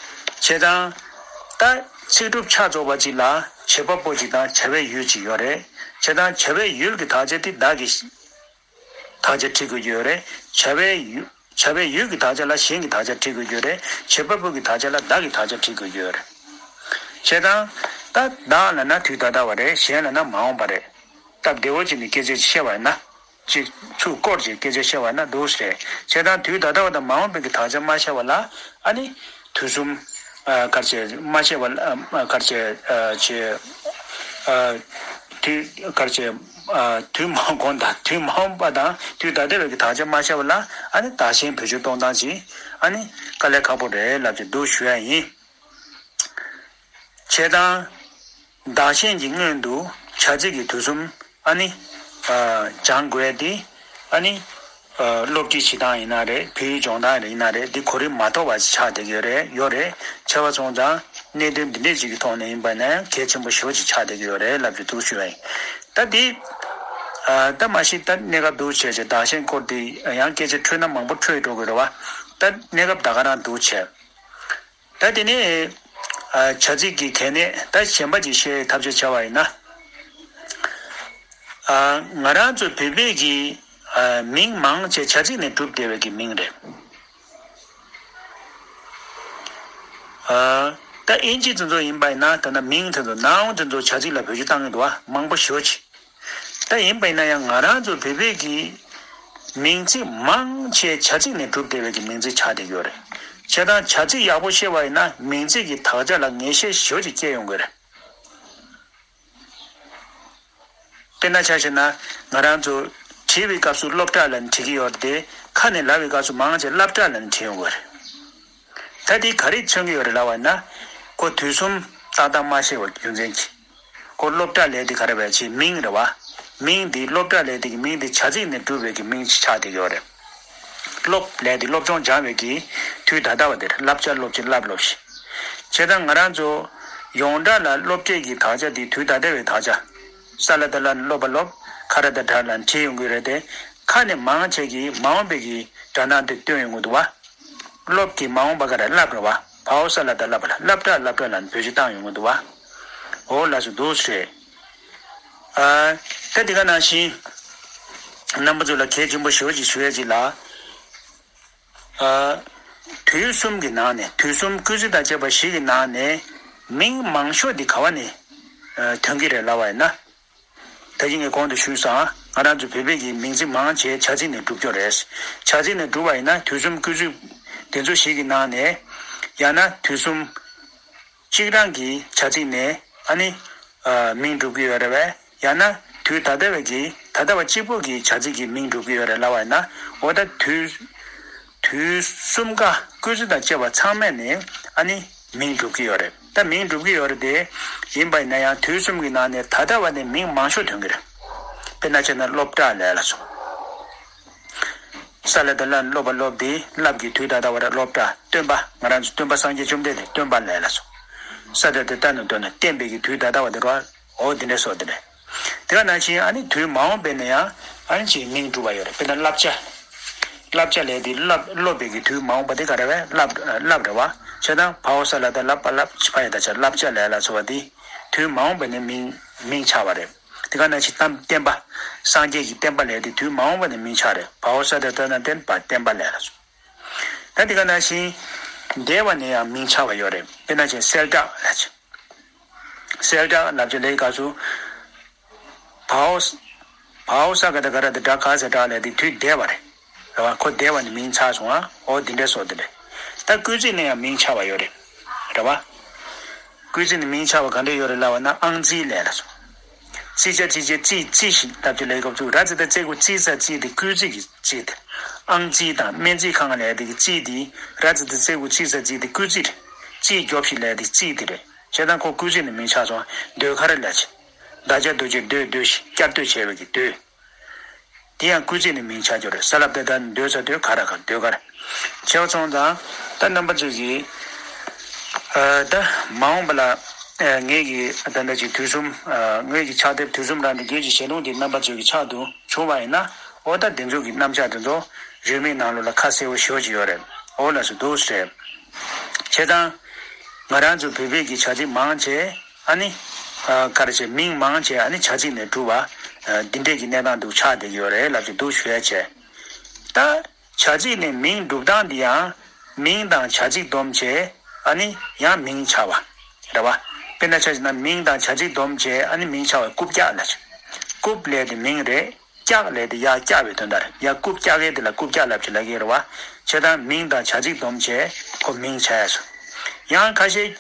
ཙང་། ད་ཚིག་གྲུབ་ཆ་རྫོགས་པ་གཅིག་ལ་བྱེད་པ་པོ་གཅིག་དང་བྱ་བའི་ཡུལ་གཅིག་ཡོད་རེད། བྱས་ཙང་བྱ་བའི་ཡུལ་གྱི་དག་ཆ་དེ་བདག་གི་དག་ཆ་འབྲི་དགོས་ཀྱི་ཡོད་རེད། བྱ་བའི་ཡུལ། བྱ་བའི་ཡུལ་གྱི་དག་ཆ་ལ་གཞན་གྱི་དག་ཆ་འབྲི་དགོས་ཀྱི་ཡོད་རེད། བྱེད་པ་པོ་གི་དག་ཆ་ལ་བདག་གི་དག་ཆ་འབྲི་དགོས་ཀྱི་ཡོད་རེད། བྱས་ཙང་། ད་བདག་ལབ་ན་དུས་ད་ལྟ་བ་རེད། གཞན་ལབ་ན་མ་འོངས་པ་རེད། སྟབས་བདེ་བོ་བྱས་ནས་སྐད་ཆ་བཤད་པ་ཡིན་ན། ཅིག་ཚུར་བསྐོར་བྱས་སྐད་ཆ་བཤད་པ་ཡིན་ན་འདུག་སེ་རེད། བྱས་ཙང་དུས་ད་ལྟ་བ་དང་མ་འོངས་པའི་གི་དག་ཆ་མ་ཤེས་པ་ལ་ཨ་ནི། དུས་གསུམ། ཨ། ག་རེ་ཟེར་མ་ཤེས་པ་ལ་ཨ། ག་རེ་ཟེར་ཨ། ཅེས། ཨ། དུས་ག་རེ་ཟེར་ཨ། དུས་མ་འོངས་དང་དུས་མ་འོངས་པ་དང་དུས་ད་ལྟ་བའི་གི་དག་ཆ་མ་ཤེས་པ་ལ་ཨ་ནི་བདག་གཞན་བེད་སྤྱོད་གཏོང་སྟངས་ཅིག་ཨ་ནི་དཀའ་ལས་ཁག་པོ་རེད་ལབ་ཀྱི་འདུག་ཞུ་ཡ་ཡིན། བྱས་ཙང་། བདག་གཞན་གྱི་སྔོན་དུ་བྱ་ཚིག་གི་དུས་གསུམ་ཨ་ནི། ཨ། སྦྱང་དགོས་དེ་ཨ་ནི། ཨ། སློབ་ཁྲིད་བྱེད་སྟངས་ཡིན་ན་རེད། བོད་ཡིག་སྦྱོང་སྟངས་ཡིན་ན་རེད། འདི་གོ་རིམ་མ་ཐོབ་པ་ཆགས་བསྡད་ཀྱི་ཡོད་རེད། ཡོད་རེད། བྱས་པ་སོང་ཙང་གནད་དོན་འདི་འདྲས་ཅིག་གི་ཐོག་ནས་ཡིན་པ་ན་ཡང་གལ་ཆེན་པོ་ཞེ་པོ་ཅིག་ཆགས་བསྡད་ཀྱི་ཡོད་རེད་ལབ་ཀྱི་འདུག་ཞུ་བ་ཡིན། ད་འདི། ཨ། ད་མ་གཞི་ད་གནས་སྐབས་འདུག་བྱས་བྱས་བདག་གཞན་སྐོར་འདི་ཡང་སྐད་ཆ་འཕྲོས་ན་མང་པོ་འཕྲོས་འགྲོ་གི་རེད་བ། ད་གནས་སྐབས་ད་ག་རང་འདུག་བྱས། ད་དེ་ནས། ཨ། བྱ་ཚིག་གི་གལ་གནད་ད་གཞན་པ་ཅིག་བཤད་ཐབས་ཤེས་བྱ་བ་ཡིན་ན། ཨ། ང་རང་ཚོ་བོད་པའི་གི། ཨ། མིང་མང་ཆེ་བྱ་ཚིག་ནས་གྲུབ་བསྡད་པའི་གི་མིང་རེད། ཨ། ད་ཨིན་ཇི་དེ་ཚོ་ཡིན་པ་ཡིན་ན་ད་ལྟ་མིང་དེ་ཚོ་noun་དེ་ཚོ་བྱ་ཚིག་ལ་བེད་སྤྱོད་བཏང་གི་འདུག་བ། མང་པོ་ཞེ་པོ་ཅིག་ད་ཡིན་པ་ཡིན་ན་ཡང་ང་རང་ཚོ་བོད་པའི་གི་མིང་ཚིག་མང་ཆེ་བྱ་ཚིག་ནས་གྲུབ་བསྡད་པའི་གི་མིང་ཚིག་ཆགས་བསྡད་ཀྱི་ཡོད་རེད། བྱས་ཙང་བྱ་ཚིག་ཡག་པོ་ཤེས་པ་ཡིན་ན་མིང་ཚིག་གི་དག་ཆ་ལ་ངེས་ཤེས་ཞེ་པོ་ཅིག་སྐྱེ་ཡོང་གི་རེད། དཔེར་ན་ཆ་བཞག་ན་ང་རང་ཚོ་བྲིས་པའི་སྐབས་སུ་སློབ་གྲྭ་ལབ་ནས་བྲིས་ཀྱི་ཡོད་རེད་དེ། ཁ་ནས་ལབ་པའི་སྐབས་སུ་མང་ཆེ་སླབ་གྲྭ་ལབ་ནས་བྲིས་ཡོང་གི་རེད། ད་དེ་ག་རེ་མཚོན་གྱི་ཡོད་རེད་ལབ་པ་ཡིན་ན། ཁོ་དུས་གསུམ་ཏག་ཏག་མ་ཤེས་པ་རྒྱུ་མཚན་གྱིས། ཁོ་སློབ་གྲྭ་ལབ་དེ་ག་རེ་བས་ཅིག་མིང་རེད་བ། མིང་འདི་སློབ་གྲྭ་ལབ་དེ་གི་མིང་འདི་བྱ་ཚིག་ནས་གྲུབ་པའི་གི་མིང་ཅིག་ཆགས་བསྡད་ཀྱི་ཡོད་རེད། སློབ་ལབ་དེ་སློབ་སྦྱོང་སྦྱང་བའི་གི་དུས་ད་ལྟ་བ་དེར་བསླབ་བྱ་སློབ་ཅིག་བསླབ་སློབ་ཞིག་བྱས་ཙང་ང་རང་ཚོ་ཡོངས་གྲགས་ལ་སློབ་གྲྭའི་གི་དག་ཆ་འདི་དུས་ད་ལྟ་བའི་དག་ཆ། ས་ལ་བཏགས་སླ་ནས་སློབ་པ་སློབ། ཁ་ར་བཏགས་ཁྲ་ལབ་ནས་བྲིས་ཡོང་གི་རེད་དེ། ཁ་ནས་མང་ཆེ་གིས་མ་འོངས་པའི་གི་སྒྲ་གདངས་དེ་བཏོན་ཡོང་གི་འདུག་བ། སློབ་ཀྱི་མ་འོངས་པ་ག་རེ་བསླབ་རེད་བ། བའོ་ས་ལ་བཏགས་སླ་བ་ལ་བསླབ་གྲྭ་བསླབ་གྲྭ་ལབ་ནས་བེད་སྤྱོད་བཏང་ཡོང་གི་འདུག་བ། འོ་ལགས་སོ་འདུག་སེ། ཨ། ད་དེ་ག་ནང་བཞིན། རྣམ་པ་ཚོ་ལ་གལ་ཆེན་པོ་ཞེ་པོ་ཅིག་ཞུ་ཡ་ཅིག་ལ། ཨ། དུས་གསུམ་གྱི་ནང་ནས་དུས་གསུམ་སྐུལ་ཚིག་དང་བཅས་པ་བཞི་གི་ནང་ནས་མིང་མང་ཤོས་འདི་ག་བ་ནས་ཨ། ཐོན་གྱི་རེད་ལབ་པ་ཡིན་ན། ད་གིན་ངས་གོང་དུ་ཞུས་སོང་། ང་རང་ཚོ་བོད་པའི་གི་མིང་ཚིག་མང་ཆེ་བྱ་ཚིག་ནས་གྲུབ་ཀྱི་རེད། བྱ་ཚིག་ནས་གྲུབ་པ་ཡིན་ན་དུས་གསུམ་སྐུལ་ཚིག་དེ་ཚོ་ཞིག་གི་ནང་ནས། ཡང་ན་དུས་གསུམ་གཅིག་རང་གི་བྱ་ཚིག་ནས་ཨ་ནི། ཨ། མིང་གྲུབ་ཀྱི་ཡོད་རེད་པས། ཡང་ན་དུས་ད་ལྟ་བའི་གི་ད་ལྟ་བ་གཅིག་པོ་གི་བྱ་ཚིག་གི་མིང་གྲུབ་ཀྱི་ཡོད་རེད་ལབ་པ་ཡིན་ན། འོ་ད་དུས། དུས་གསུམ་ཀ་སྐུལ་ཚིག་དང་བཅས་པ་ཚང་མ་ནས་ཨ་ནི་མིང་གྲུབ་ཀྱི་ཡོད་རེད། ད་མིང་གྲུབ་ཀྱི་ཡོད་རེད་དེ། ཡིན་པ་ཡིན་ན་ཡང་དུས་གསུམ་གྱི་ནང་ནས་ད་ལྟ་བ་ནས་མིང་མང་ཤོས་ཐོན་གྱི་རེད། དཔེར་ན་བྱས་ན་སློབ་གྲྭ་ལབ་ལ་སོང་། ས་ལ་བཏགས་སླ་ནས་སློབ་པ་སློབ་དེ་སླབ་ཀྱི་དུས་ད་ལྟ་བ་རེད། སློབ་གྲྭ། སྟོན་པ། ང་རང་ཚོ་སྟོན་པ་སངས་རྒྱས་བཅོམ་ལྡན་འདས་སྟོན་པ་ལབ་ལ་སོང་། ས་ལ་བཏགས་སྟ་ནས་སྟོན་ན་བསྟན་པའི་གི་དུས་ད་ལྟ་བ་དེ་རེད་བ། འོ་དེ་འདྲ་སོགས་དེ་འདྲ། དེ་ག་ནང་བཞིན་ཨ་ནི་དུས་མ་འོངས་པའི་ནས་ཡང་ཨ་ནི་ཅིག་མིང་གྲུབ་པ་ཡོད་རེད། དཔེར་ན་བསླབ་བྱ། བསླབ་བྱ་ལབ་དེ་སློབ་སློབ་པའི་གི་དུས་མ་འོངས་པ་དེ་ག་རེ་བས། བསླབ་བསླབ་རེད་བ། བྱས་ཙང་བའོ་ས་ལ་བཏགས་སླ་བ་བསླབ། ཕྱི་པ་ཡ་བཏགས་བྱ། བསླབ་བྱ་ལབ་ལ་སོགས་པ་དེ་དུས་མ་འོངས་པ་ནས་མིང་མིང་ཆགས་པ་རེད། དེ་ག་ནང་བཞིན་གཏམ་བསྟན་པ། སངས་རྒྱས་ཀྱི་བསྟན་པ་ལབ་དེ་དུས་མ་འོངས་པ་ནས་མིང་ཆགས་རེད། བའོ་ས་ལ་བཏགས་སྟ་ན་བསྟན་པ་བསྟན་པ་ལབ་ལ་སོགས། ད་དེ་ག་ནང་བཞིན་འདས་པ་ནས་ཡང་མིང་ཆགས་པ་ཡོད་རེད། དཔེར་ན་ཅིག་གསལ་བསྒྲགས་ལབ་ཅིག་གསལ་བསྒྲགས་ལབ་ཀྱི་ལས་ཀ་སུ། བའོ། བའོ་ས་ག་ད་ག་ར་ད་དྲ་ག་ས་དྲ་ལས་དེ་དུས་འདས་པ་རེད། རེད་བ། ཁོ་འདས་པ་ནི་མིང་ཆགས་སོང་ཨ། འོ་འདི་འདྲ་སོ་འདི་འདྲ། ད་སྐུལ་ཚིག་ནི་ཡང་མིང་ཆགས་པ་ཡོད་རེད། རེད་བ། སྐུལ་ཚིག་ནི་མིང་ཆགས་པ་ག་འདྲ་ཡོད་རེད་ལབ་པ་ན་ཨང་རྩིས་ལས་ལ་སོ། རྩིས་ཆ་རྩིས་ཆ་རྩིས་རྩིས་ཤིག་ལྟ་བཅུ་ལས་སྐབས་སུ་ར་ཙི་ད་རྩེ་གུ་རྩིས་ས་རྩིས་དེ་སྐུལ་ཚིག་གི་རྩིས་དེ། ཨང་རྩིས་དང་སྨན་རྩིས་ཁང་ལས་དེ་གི་རྩིས་དེ། ར་ཙི་ད་རྩེ་གུ་རྩིས་ས་རྩིས་དེ་སྐུལ་ཚིག་རེད། རྩིས་རྒྱོབ་ཤིག་ལས་དེ་རྩིས་དེ་རེད། བྱས་ཙང་ཁོ་སྐུལ་ཚིག་ནི་མིང་ཆགས་སོང་། ཟློས་གར་ལ་ཆེ། ད་ཆ་ཟློས་ཆེ་ཟློས་ཟློས་ཤིག་བསྐྱར་ཟློས་བྱས་པའི་གི་ཟློས། དེ་ཡང་སྐུལ་ཚིག་ནི་མིང་ཆགས་ཀྱི་རེད། ས་ལབ་ད་ད་ཟློས་ས་ཟློས་ག་ར་ག་ཟློས་གར། བྱས་པ་སོང་ཙང་ད་རྣམ་པ་ཚོས་ཀྱི། ཨ་ད་མ་འོངས་པ་ལ་ཨ་ངེད་ཀྱི་ད་ལྟ་ཅིག་དུས་གསུམ་ཨ་ངེད་ཀྱི་ཕྱག་དེབ་དུས་གསུམ་རང་གི་རྒྱུད་ཀྱི་ཞལ་ལུང་འདི་རྣམ་པ་ཚོས་ཀྱི་ཕྱག་ཏུ་བྱུང་བ་ཡིན་ན། འོ་ད་འདི་ཚོ་གི་རྣམ་གཞག་དེ་ཚོ་རིས་མེད་ནང་ལོགས་ལ་ཁ་གསལ་བོ་ཞེ་པོ་ཅིག་ཡོད་རེད། འོ་ལགས་སོ་འདུག་ཟེར། བྱས་ཙང་། ང་རང་ཚོ་བོད་པའི་གི་བྱ་ཚིག་མང་ཆེ། ཨ་ནི། ཨ་ག་རེ་བྱས་མིང་མང་ཆེ་ཨ་ནི་བྱ་ཚིག་ནས་གྲུབ་པ། ཨ་འདི་འདྲས་ཀྱི་གནས་སྟངས་འདུག་ཆགས་བསྡད་ཀྱི་ཡོད་རེད་ལབ་ཅིག་འདུག་ཞུ་ཡ་བྱས། ད། བྱ་ཚིག་ནས་མིང་སྒྲུབ་སྟངས་འདི་ཡང་། མིང་དང་བྱ་ཚིག་སྡོམ་བྱས། ཨ་ནི་ཡང་མིང་ཆགས་པ། རེད་བ། དཔེར་ན་ཆ་བཞག་ན་མིང་དང་བྱ་ཚིག་སྡོམ་བྱས་ཨ་ནི་མིང་ཆགས་པ་རྐུབ་བཀྱག་ལབ་བྱས། རྐུབ་ལས་དེ་མིང་རེད། བཀྱག་ལས་དེ་ཡར་བཀྱག་པའི་དོན་དག་རེད། ཡར་རྐུབ་བཀྱག་ཡས་དེ་ལ་རྐུབ་བཀྱག་ལབ་ཅིག་ལབ་ཀྱི་རེད་བ། བྱས་ཙང་མིང་དང་བྱ་ཚིག་སྡོམ་བྱས་ཁོ་མིང་ཆགས་ཡ་སོང་། ཡང་ཁ་ཤས།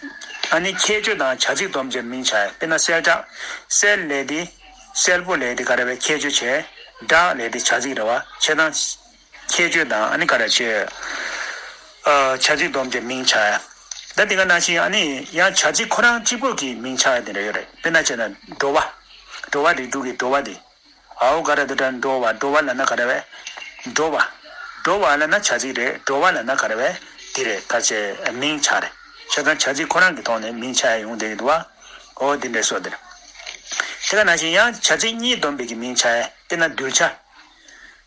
ཨ་ནི་ཁྱད་ཆོས་དང་བྱ་ཚིག་སྡོམ་བྱས་མིང་ཆགས་ཡ། དཔེར་ན་གསལ་བསྒྲགས། གསལ་ལས་དེ། གསལ་པོ་ལས་དེ་ག་རེ་བས་ཁྱད་ཆོས་བྱས། བསྒྲགས་ལས་དེ་བྱ་ཚིག་རེད་བ། བྱས་ཙང་། ཁྱད་ཆོས་དང་ཨ་ནི་ག་རེ་བྱས། ཨ་བྱ་ཚིག་སྡོམ་བྱས་མིང་ཆགས་ཡ། ད་དེ་ག་ནང་བཞིན་ཨ་ནི་ཡང་བྱ་ཚིག་ཁོ་རང་གཅིག་པོ་གི་མིང་ཆགས་ཡ་དེ་འདྲ་ཡོད་རེད། དཔེར་ན་བྱས་ན་འགྲོ་བ། འགྲོ་བ་རིགས་དྲུག་གི་འགྲོ་བ་དེ། ཨའོ་ག་ར་དེ་འདྲ་འགྲོ་བ། འགྲོ་བ་ལབ་ན་ག་རེ་བས། འགྲོ་བ། འགྲོ་བ་ལབ་ན་བྱ་ཚིག་རེད། འགྲོ་བ་ལབ་ན་ག་རེ་བས། དེ་རེད། ག་ཚད་མིང་ཆགས་རེད། བྱས་ཙང་བྱ་ཚིག་ཁོ་རང་གི་ཐོག་ནས་མིང་ཆགས་ཡ་ཡོང་བསྡད་ཀྱི་འདུག་བ། ཨོ་དེ་འདྲ་སོགས་དེ་རེད། དེ་ག་ནང་བཞིན་ཡང་བྱ་ཚིག་གཉིས་བསྡོམས་པའི་གི་མིང་ཆགས་ཡ། དཔེར་ན་གདུལ་བྱ། བྱས་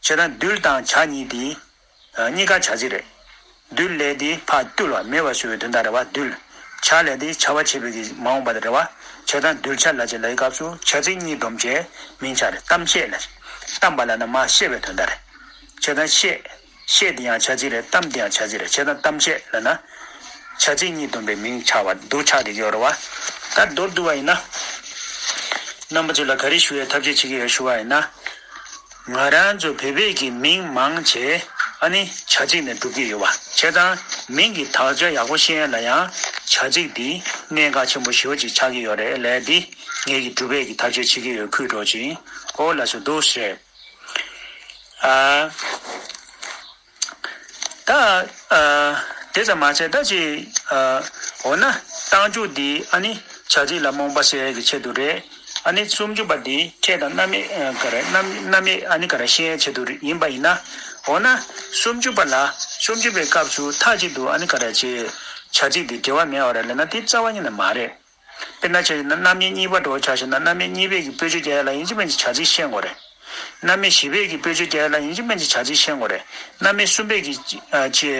ཙང་གདུལ་དང་བྱ་གཉིས་དེ། ཨ་གཉིས་ཀ་བྱ་ཚིག་རེད། གདུལ་ལས་དེ་ཕར་བཏུལ་བ་མེད་པར་བཟོ་བའི་དོན་དག་རེད་བ། གདུལ། བྱ་ལས་དེ་བྱ་བ་བྱེད་པའི་གི་མ་འོངས་པ་དེ་རེད་བ། བྱས་ཙང་གདུལ་བྱ་ལབ་ཅིག་ལབ་ཡི་སྐབས་སུ་བྱ་ཚིག་གཉིས་བསྡོམས་བྱས་མིང་ཆགས་རེད། གཏམ་བཤད་ལ། གཏམ་པ་ལབ་ན་མར་བཤད་པའི་དོན་དག་རེད། བྱས་ཙང་བཤད། བཤད་དེ་ཡང་བྱ་ཚིག་རེད། གཏམ་དེ་ཡང་བྱ་ཚིག་རེད། བྱས་ཙང་གཏམ་བཤད་ལབ་ན། བྱ་ཚིག་གཉིས་བསྡོམས་པའི་མིང་ཆགས་པ་འདུག་ཆགས་བསྡད་ཀྱི་ཡོད་རེད་བ། ད་མདོར་བསྡུ་བ་ཡིན་ན། རྣམ་པ་ཚོ་ལ་ག་རེ་ཞུ་ཡའི་ཐབས་ཤེས་བྱེད་ཀྱི་ཡོད་ཞུ་བ་ཡིན་ན། ང་རང་ཚོ་བོད་པའི་གི་མིང་མང་ཆེ་ཨ་ནི་བྱ་ཚིག་ནས་གྲུབ་ཀྱི་ཡོད་པ། བྱས་ཙང་མིང་གི་དག་ཆ་ཡག་པོ་ཤེས་ཡ་ལ་ཡང་བྱ་ཚིག་འདི་གནད་འགག་ཆེན་པོ་ཞེ་པོ་ཅིག་ཆགས་ཀྱི་ཡོད་རེད་ལས། འདི་ངེད་ཀྱི་སྒྲུབ་པའི་གི་ཐག་གཅོད་བྱེད་ཀྱི་ཡོད་ཁུལ་འགྲོ་ཅིང་། ཨོ་ལགས་སོ་འདུག་ཟེར། ཨ། ད། ཨ། དེ་ཙམ་མ་ཚད་ད་ཅི། ཨ། འོ་ན་རྟགས་འཇུག་འདི་ཨ་ནི་བྱ་ཚིག་ལ་རྨོངས་པ་སེལ་ཡས་ཀྱི་ཆེད་དུ་རེད། ཨ་ནི་སུམ་ཅུ་པ་འདི་ཕྲད་དང་རྣམ་དབྱེ་ཨ་ག་རེ་རྣམ་རྣམ་དབྱེ་ཨ་ནི་ག་རེ་ཤེས་ཡས་ཆེད་དུ་རེད་ཡིན་པ་ཡིན་ན། འོ་ན་སུམ་ཅུ་པ་ལ་སུམ་ཅུ་པའི་སྐབས་སུ་མཐའ་གཅིག་ཏུ་ཨ་ནི་ག་རེ་བྱེད། བྱ་ཚིག་འདི་འབྲེལ་བ་མེད་པ་རེད་ལབ་ན་དེ་རྩ་བ་ཉིད་ནས་མ་རེད། དཔེར་ན་ཆ་བཞག་ན་རྣམ་དབྱེ་གཉིས་པ་འདྲ་བོ་ཆ་བཞག་ན་རྣམ་དབྱེ་གཉིས་པའི་གི་དཔེ་བརྗོད་རྒྱག་ཡ་ལ་ཡིན་གཅིག་མིན་གཅིག་བྱ་ཚིག་ཤེས་དགོས་རེད། རྣམ་དབྱེ་བཞི་པའི་གི་དཔེ་བརྗོད་རྒྱག་ཡ་ལ་ཡིན་གཅིག་མིན་གཅིག་བྱ་ཚིག་ཤེས་དགོས་རེད། རྣམ་དབྱེ་གསུམ་པའི་གི་ཨ་ཆེ།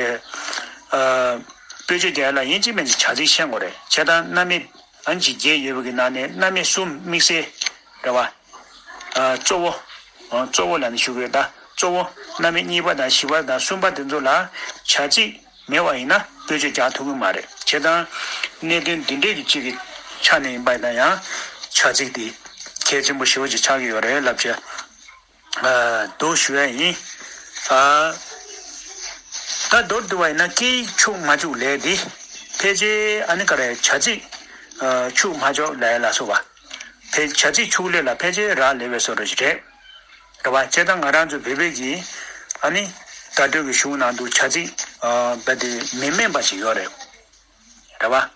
ཨ། དཔེ་བརྗོད་རྒྱག་ཡ་ལ་ཡིན་གཅིག་མིན་གཅིག་བྱ་ཚིག་ཤེས་དགོས་རེད། བྱས་ཙང་རྣམ་དབྱེ་ཨ་ནི་བརྒྱད་ཡོད་པའི་གི་ནང་ནས་རྣམ་དབྱེ་གསུམ་དམིགས་བསལ་རེད་བ། ཨ། གཙོ་བོ། ཨ། གཙོ་བོ་ལབ་ནས་ཞུ་དགོས་ད། གཙོ་བོ་རྣམ་དབྱེ་གཉིས་པ་དང་བཞི་པ་དང་གསུམ་པ་དེ་ཚོ་ལ་བྱ་ཚིག་མེད་པ་ཡིན་ན་དཔེ་བརྗོད་རྒྱག་ཐུབ་ཀྱི་མ་རེད། བྱས་ཙང་གནད་དོན་འདི་འདྲས་ཀྱི་གཅིག་གི་ཆ་ནས་ཡིན་པ་ཡིན་ན་ཡང་བྱ་ཚིག་འདི་གལ་ཆེན་པོ་ཞེ་པོ་ཅིག་ཆགས་ཀྱི་ཡོད་རེད་ལབ་བྱས། ཨ། འདུག་ཞུ་ཡ་ཡིན། ཨ། ད་མདོར་བསྡུ་བ་ཡིན་ན་སྐད་ཡིག་ཕྱུག་མ་ཕྱུག་ལས་འདི་ཕལ་ཆེར་ཨ་ནི་ག་རེ་བྱ་ཚིག་ཨ། ཕྱུག་མ་ཕྱུག་ལས་ལ་སོགས་པ། ཕལ་བྱ་ཚིག་ཕྱུག་ལས་ལ་ཕལ་ཆེར་རག་ལས་པའི་བཟོ་འདྲ་ཞིག་རེད། རེད་བ། བྱས་ཙང་ང་རང་ཚོ་བོད་པའི་གི་ཨ་ནི་བརྡ་སྤྲོད་ཀྱི་གཞུང་ནང་དུ་བྱ་ཚིག་ཨ། རྦད་དེ་མི་དམན་པ་ཞིག་ཡོད་རེད། རེད་བ། བྱས་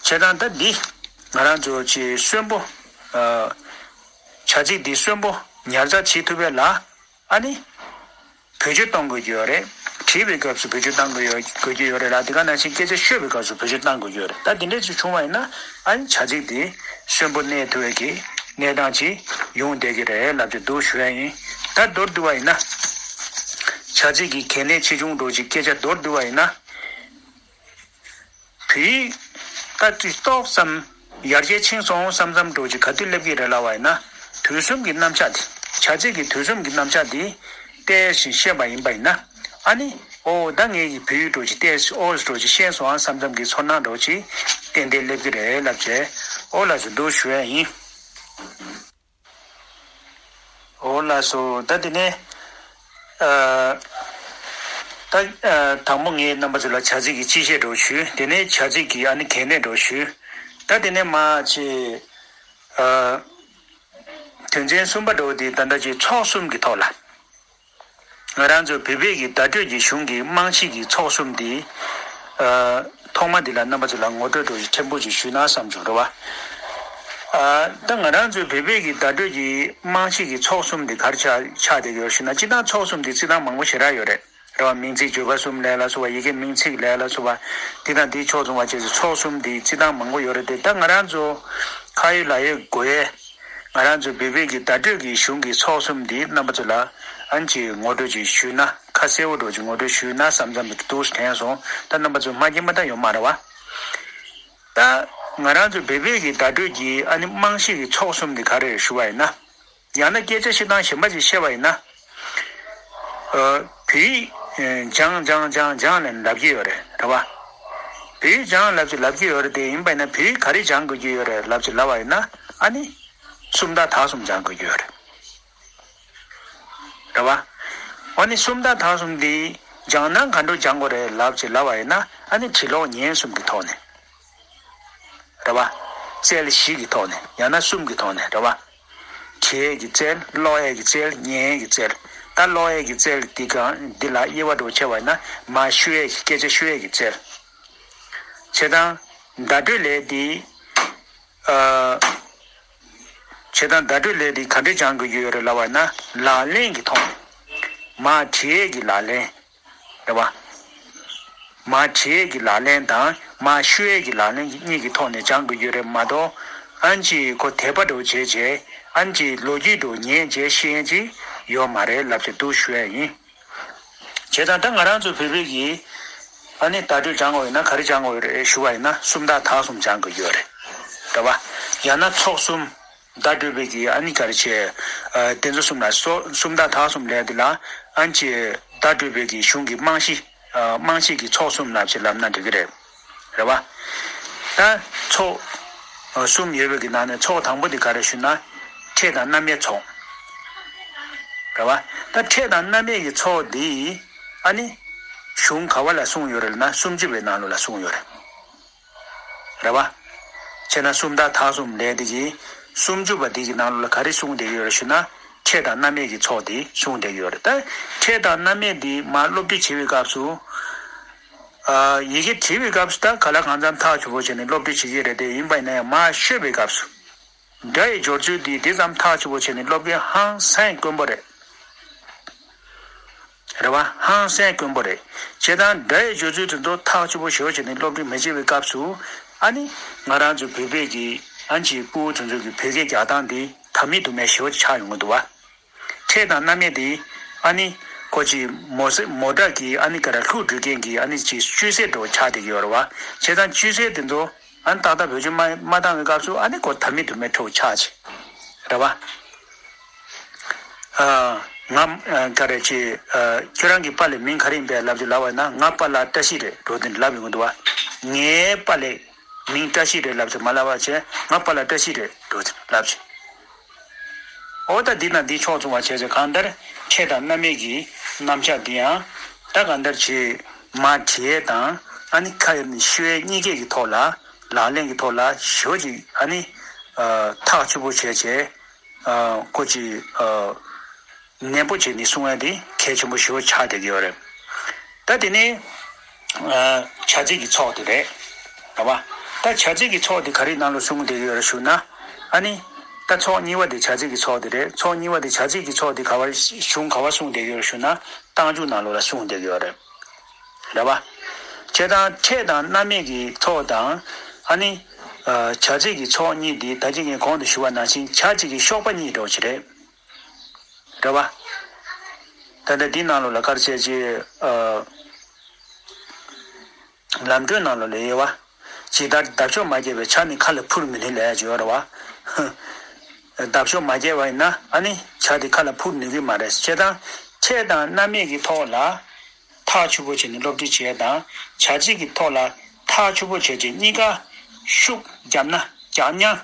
ཙང་ད་འདི་ང་རང་ཚོ་ཆེས་གསོན་པོ། ཨ། བྱ་ཚིག་འདི་གསོན་པོ་ཉར་ཚགས་བྱེད་ཐུབ་པའི་ལ་ཨ་ནི་བེད་སྤྱོད་གཏོང་དགོས་ཀྱི་ཡོད་རེད། བྲིས་པའི་སྐབས་སུ་བེད་སྤྱོད་གཏང་དགོས་ཡོད་དགོས་ཀྱི་ཡོད་རེད་ལ། དེ་ག་ནང་བཞིན་སྐད་ཆ་ཤོད་པའི་སྐབས་སུ་བེད་སྤྱོད་གཏང་དགོས་ཀྱི་ཡོད་རེད། ད་འདི་འདྲས་ཅིག་བྱུང་བ་ཡིན་ན་ཨ་ནི་བྱ་ཚིག་འདི་གསོན་པོ་གནས་ཐུབ་པའི་གི་གནས་སྟངས་ཅིག་ཡོང་བསྡད་ཀྱི་རེད་ལབ་ཀྱི་འདུག་ཞུ་ཡ་ཡིན། ད་མདོར་བསྡུ་བ་ཡིན་ན། བྱ་ཚིག་གི་གལ་གནད་ཆེ་ཆུང་འདྲ་ཅིག་སྐད་ཆ་མདོར་བསྡུ་བ་ཡིན་ན། བོད་ཡིག་ད་ཅིག་ཏོག་ཙམ་ཡར་རྒྱས་ཕྱིན་སོང་བསམ་བསམ་འདྲ་ཅིག་ག་དུས་སླེབས་ཀྱི་རེད་ལབ་པ་ཡིན་ན། དུས་གསུམ་གྱི་རྣམ་གཞག་དེ། བྱ་ཚིག་གི་དུས་གསུམ་གྱི་རྣམ་གཞག་དེ་བལྟས་ཤིང་ཤེས་པ་ཡིན་པ་ཡིན་ན། ཨ་ནི་ཨོ་ད་ངས་ཀྱི་བོད་ཡིག་འདྲ་ཅིག་བལྟས་ཨོ་འདྲ་ཅིག་ཤེས་སོང་ཨ་བསམ་བསམ་གྱི་ཚོར་སྣང་འདྲ་ཅིག་ཏན་ཏན་སླེབས་ཀྱི་རེད་ལབ་བྱས། ཨོ་ལགས་སོ། འདུག་ཞུ་ཡ་ཡིན། ཨོ་ལགས་སོ། ད་དེ་ནས་ཨ་ད་ཨ་དང་པོ་ངས་རྣམ་པ་ཚོ་ལ་བྱ་ཚིག་གི་སྤྱི་བཤད་འདྲ་བོ་ཞུས། དེ་ནས་བྱ་ཚིག་གི་ཨ་ནི་གལ་གནད་འདྲ་བོ་ཞུས། ད་དེ་ནས་མ་ཅི་ཨ་དོན་ཚན་གསུམ་པ་འདྲ་བོ་དེ་ད་ལྟ་ཅིག་ཚོགས་གསུམ་གྱི་ཐོག་ལ། ང་རང་ཚོ་བོད་པའི་གི་བརྡ་སྤྲོད་ཀྱི་གཞུང་གི་རྨང་གཞི་གི་ཚོགས་གསུམ་འདི། ཨ་ཐོག་མ་འདི་ལ་རྣམ་པ་ཚོ་ལ་ངོ་སྤྲོད་འདྲ་བོ་ཞིག་ཕྲན་བུ་ཅིག་ཞུས་ན་བསམ་བྱུང་རེད་བ། ཨ་ད་ང་རང་ཚོའི་བོད་པའི་གི་བརྡ་སྤྲོད་ཀྱི་རྨང་གཞི་གི་ཚོགས་གསུམ་འདི་ག་རེ་ཆགས་ཆགས་བསྡད་ཡོད་ཞུ་ན། སྤྱིར་བཏང་ཚོགས་གསུམ་འདི་རྩིས་སྟངས་མང་པོ་ཞེ་དྲག་ཡོད་རེད། རེད་བ། མིང་ཚིག་བརྗོད་པ་གསུམ་ལས་ལ་སོགས་པ། ཡི་གེ་མིང་ཚིག་ལས་ལ་སོགས་པ། འདི་དང་འདིའི་ཕྱོགས་མཚུངས་པ་བཅས་སུ་ཚོགས་གསུམ་འདི་རྩིས་སྟངས་མང་པོ་ཡོད་རེད་དེ། ད་ང་རང་ཚོ་ཁ་ཡོད་ལག་ཡོད་དགོས་ཡས། ང་རང་ཚོ་བོད་པའི་གི་བརྡ་སྤྲོད་ཀྱི་གཞུང་གི་ཚོགས་གསུམ་འདི་རྣམ་པ་ཚོ་ལ་ཨ་ནི་ཅིག་ངོ་སྤྲོད་ཅིག་ཞུས་ན། ཁ་གསལ་པོ་འདྲ་བོ་ཅིག་ངོ་སྤྲོད་ཞུས་ན་བསམ་བསམ་དུ་འདུག་དྲན་སོང་། ད་རྣམ་པ་ཚོ་མ་མཁྱེན་པ་ད་ཡོད་མ་རེད་བ། ད་ང་རང་ཚོ་བོད་པའི་གི་བརྡ་སྤྲོད་ཀྱི་ཨ་ནི་རྨང་གཞི་གི་ཚོགས་གསུམ་འདི་ག་རེ་རེད་ཞུ་བ་ཡིན་ན། ཡང་ན་སྐད་ཆ་བཤད་སྟངས་གཞན་པ་ཅིག་བཤད་པ་ཡིན་ན། ཨ་བོད་ཡིག་ཨ་སྦྱང་སྦྱང་སྦྱང་སྦྱང་ལབ་ཀྱི་ཡོད་རེད། རེད་བ། བོད་ཡིག་སྦྱང་ལབ་ཅིག་ལབ་ཀྱི་ཡོད་རེད་དེ། ཡིན་པ་ཡིན་ན་བོད་ཡིག་ག་རེ་སྦྱང་དགོས་ཀྱི་ཡོད་རེད་ལབ་ཅིག་ལབ་པ་ཡིན་ན། ཨ་ནི་སུམ་རྟགས་དག་གསུམ་སྦྱང་དགོས་ཀྱི་ཡོད་རེད། རེད་བ། ཨ་ནི་སུམ་རྟགས་དག་གསུམ་འདི་སྦྱང་ན་ག་འདྲ་སྦྱང་དགོས་རེད་ལབ་ཅིག་ལབ་པ་ཡིན་ན། ཨ་ནི་བྲིས་ཀློག་ཉན་གསུམ་གྱི་ཐོག་ནས། རེད་བ། རྩལ་བཞི་གི་ཐོག་ནས། ཡང་ན་གསུམ་གྱི་ཐོག་ནས། རེད་བ། བྲིས་ཡས་ཀྱི་རྩལ། ཀློག་ཡས་ཀྱི་རྩལ། ཉན་ཡས་ཀྱི་རྩལ། ད་ཀློག་ཡས་ཀྱི་རྩལ་འདི་གང་འདི་ལ་དབྱེ་བ་འདྲ་བོ་ཕྱེ་བ་ཡིན་ན། མར་ཤོད་ཡས་ཀྱི། སྐད་ཆ་ཤོད་ཡས་ཀྱི་རྩལ། བྱས་ཙང་བརྡ་སྤྲོད་ལས་འདི། ཨ་བྱས་ཙང་བརྡ་སྤྲོད་ལས་འདི་ག་འདྲས་སྦྱང་དགོས་ཀྱི་ཡོད་རེད་ལབ་པ་ཡིན་ན། ལག་ལེན་གྱི་ཐོག་ནས། མར་བྲིས་ཡས་ཀྱི་ལག་ལེན། རེད་བ། མར་བྲིས་ཡས་ཀྱི་ལག་ལེན་དང་མར་ཤོད་ཡས་ཀྱི་ལག་ལེན་གཉིས་ཀྱི་ཐོག་ནས་སྦྱང་དགོས་ཀྱི་རེད་མ་གཏོགས། ཨ་ནི་ཅིག་ཁོ་དད་པ་འདྲ་བོ་བྱས་བྱས། ཨ་ནི་ཅིག་ལོ་རྒྱུས་འདྲ་བོ་ཉན་བྱས་ཤེས་ཡས་ཅིག་ཡོད་མ་རེད་ལབ་ཅིག་འདུག་ཞུ་ཡས་ཡིན། བྱས་ཙང་ད་ང་རང་ཚོ་བོད་པའི་གི་ཨ་ནི་བརྡ་སྤྲོད་སྦྱང་དགོས་ཡོད་ན་ག་རེ་སྦྱང་དགོས་ཡོད་རེད་ཞུ་བ་ཡིན་ན། སུམ་རྟགས་དག་གསུམ་སྦྱང་དགོས་ཀྱི་ཡོད་རེད། རེད་བ། ཡང་ན་ཚོགས་གསུམ། བརྡ་སྤྲོད་པའི་གི་ཨ་ནི་ག་རེ་བྱས། ཨ་དེ་ཚོ་གསུམ་ལ་སོ། སུམ་རྟགས་དག་གསུམ་ལབ་དེ་ལ་ཨ་ནི་ཅིག་བརྡ་སྤྲོད་པའི་གི་གཞུང་གི་རྨང་གཞི། ཨ་རྨང་གཞི་གི་ཚོགས་གསུམ་ལབ་ཅིག་ལབ་ན་འགྲིག་གི་རེད། རེད་བ། ད་ཚོགས་ཨ་གསུམ་ཡོད་པའི་གི་ནང་ནས་ཚོགས་དང་པོ་དེ་ག་རེ་ཞུ་ན། ཕྲད་དང་རྣམ་དབྱེ་ཚོགས། རེད་བ། ད་ཕྲད་དང་རྣམ་དབྱེ་གི་ཚོགས་འདི་ཨ་ནི་གཞུང་ག་བ་ལ་གསུངས་ཡོད་རེད་ལབ་ན། སུམ་ཅུ་པའི་ནང་ལོགས་ལ་གསུངས་ཡོད་རེད། རེད་བ། བྱས་ན་སུམ་རྟགས་དག་གསུམ་ལབ་དེ་གི་སུམ་ཅུ་པ་འདི་གི་ནང་ལོགས་ལ་ག་རེ་གསུངས་བསྡད་ཡོད་རེད་ཞུ་ན། ཕྲད་དང་རྣམ་དབྱེ་གི་ཚོགས་འདི་གསུངས་བསྡད་ཡོད་རེད། ད་ཕྲད་དང་རྣམ་དབྱེ་འདི་མར་སློབ་ཁྲིད་བྱེད་པའི་སྐབས་སུ། ཨ་ཡི་གེ་བྲིས་པའི་སྐབས་སུ་ད་ག་ལ་གང་འཚམ་ཐག་ཆོད་པོ་བྱས་ནས་སློབ་ཁྲིད་བྱེད་ཀྱི་རེད་དེ། ཡིན་པ་ཡིན་ན་ཡང་མར་ཤོད་པའི་སྐབས་སུ། སྒྲ་ཡི་སྦྱོར་ཚུལ་འདི་དེ་ཙམ་ཐག་ཆོད་པོ་བྱས་ནས་སློབ་མཁན་ཧང་སང་དཀོན་པོ་རེད། རེད་བ། ཧང་སང་དཀོན་པོ་རེད། བྱས་ཙང་སྒྲ་ཡི་སྦྱོར་ཚུལ་དེ་ཚོ་ཐག་ཆོད་པོ་ཞེ་པོ་བྱས་ནས་སློབ་ཁྲིད་མ་བྱས་པའི་སྐབས་སུ། ཨ་ནི་ང་རང་ཚོ་བོད་པའི་གི་ཨ་ནི་ཅིག་ཕྲུ་གུ་དེ་ཚོ་གི་བོད་སྐད་རྒྱག་སྟངས་འདི་དམ་མི་དུ་མས་ཞེ་པོ་ཅིག་ཆགས་ཡོང་གི་འདུག་བ། ཕྲད་དང་རྣམ་དབྱེ་འདི་ཨ་ནི་ཁོ་ཅིག་མོ་ཟེ་མོ་ཊ་གི་ཨ་ནི་ག་རེ་ལྷུག་འགྲོ་མཁན་གྱི་ཨ་ནི་ཅིག་བཅོས་ཚད་འདྲ་བོ་ཆགས་བསྡད་ཀྱི་ཡོད་རེད་བ། བྱས་ཙང་བཅོས་ཚད་དེ་ཚོ་ཨ་ནི་ཏག་ཏག་བེད་སྤྱོད་མ་མ་བཏང་བའི་སྐབས་སུ་ཨ་ནི་ཁོ་དམ་མི་དུ་མས་འདྲ་བོ་ཆགས་ཅིག་རེད་བ། ཨ་ང་ཨ་ག་རེ་ཅིག་ཨ་ཁྱོད་རང་གི་པཱ་ལགས་མིང་ག་རེ་ཡིན་པས་ལབ་ཅིག་ལབ་པ་ཡིན་ན། ང་པཱ་ལགས་བཀྲ་ཤིས་རེད་འགྲོ་དེ་ལབ་ཡོང་གི་འདུག་བ། ངའི་པཱ་ལགས་མིང་བཀྲ་ཤིས་རེད་ལབ་ཅིག་མ་ལབ་པ་བྱས། ང་པཱ་ལགས་བཀྲ་ཤིས་རེད་འགྲོ་དེ་ལབ་ཅིག་འོ་ད་འདི་ན་འདི་ཕྱོགས་མཚུངས་པ་བྱས་ཚེ། གང་ལྟར་ཕྲད་དང་རྣམ་དབྱེ་གི་རྣམ་གཞག་འདི་ཡང་ད་གང་ལྟར་ཅིག་མར་བྲིས་ཡས་དང་ཨ་ནི་ཁ་ཡོད་ནས་ཤོད་ཡས་གཉིས་ཀའི་གི་ཐོག་ལ། ལག་ལེན་གྱི་ཐོག་ལ་ཞེ་པོ་ཅིག་ཨ་ནི་ཨ་ཐག་ཆོད་པོ་བྱས་བྱས། ཨ་ཁོ་ཅིག་ཨ་ནན་པོ་བྱས་ནས་གསུང་ཡ་དེ་གལ་ཆེན་པོ་ཞེ་པོ་ཆགས་བསྡད་ཀྱི་ཡོད་རེད། ད་དེ་ནས་ཨ་བྱ་ཚིག་གི་ཚོགས་དེ་རེད། རེད་བ། ད་བྱ་ཚིག་གི་ཚོགས་དེ་ག་རེའི་ནང་ལ་གསུངས་བསྡད་ཀྱི་ཡོད་རེད་ཞུ་ན། ཨ་ནི་ད་ཚོགས་གཉིས་པ་དེ་བྱ་ཚིག་གི་ཚོགས་དེ་རེད། ཚོགས་གཉིས་པ་དེ་བྱ་ཚིག་གི་ཚོགས་དེ་ག་བར་གཞུང་ག་བར་གསུངས་བསྡད་ཀྱི་ཡོད་རེད་ཞུ་ན། རྟགས་འཇུག་ནང་ལོགས་ལ་གསུངས་བསྡད་ཀྱི་ཡོད་རེད། རེད་བ། བྱས་ཙང་ཕྲད་དང་རྣམ་དབྱེ་གི་ཚོགས་དང་། ཨ་ནི་ཨ་བྱ་ཚིག་གི་ཚོགས་གཉིས་འདི་ད་ཅི་ངས་གོང་དུ་ཞུ་བ་ནང་བཞིན་བྱ་གཅིག་གི་གཤོག་པ་གཉིས་འདྲ་བོ་ཅིག་རེད། རེད་བ། ད་ལྟ་འདི་ནང་ལོགས་ལ་ག་རེ་བྱས་ཅི། ཨ་ལམ་སྒྲོན་ནང་ལོགས་ལ་ཡོད་བ། ཇི་ལྟར་འདབ་གཤོག་མ་རྒྱས་པས་བྱ་ནི་མཁའ་ལ་འཕུར་མི་ནུས་ལབ་ཡ་ཅིག་ཡོད་རེད་བ། འདབ་གཤོག་མ་རྒྱས་པ་ཡིན་ན་ཨ་ནི་བྱ་དེ་མཁའ་ལ་འཕུར་ནུས་ཀྱི་མ་རེད། བྱས་ཙང་ཕྲད་དང་རྣམ་དབྱེ་གི་ཐོག་ལ་ཐག་ཆོད་པོ་བྱས་ནས་སློབ་ཁྲིད་བྱས་དང་། བྱ་ཚིག་གི་ཐོག་ལ་ཐག་ཆོད་པོ་བྱས་བྱས་གཉིས་ཀ་ཤུགས་བརྒྱབ་ན་ སྦྱང་མཉམ།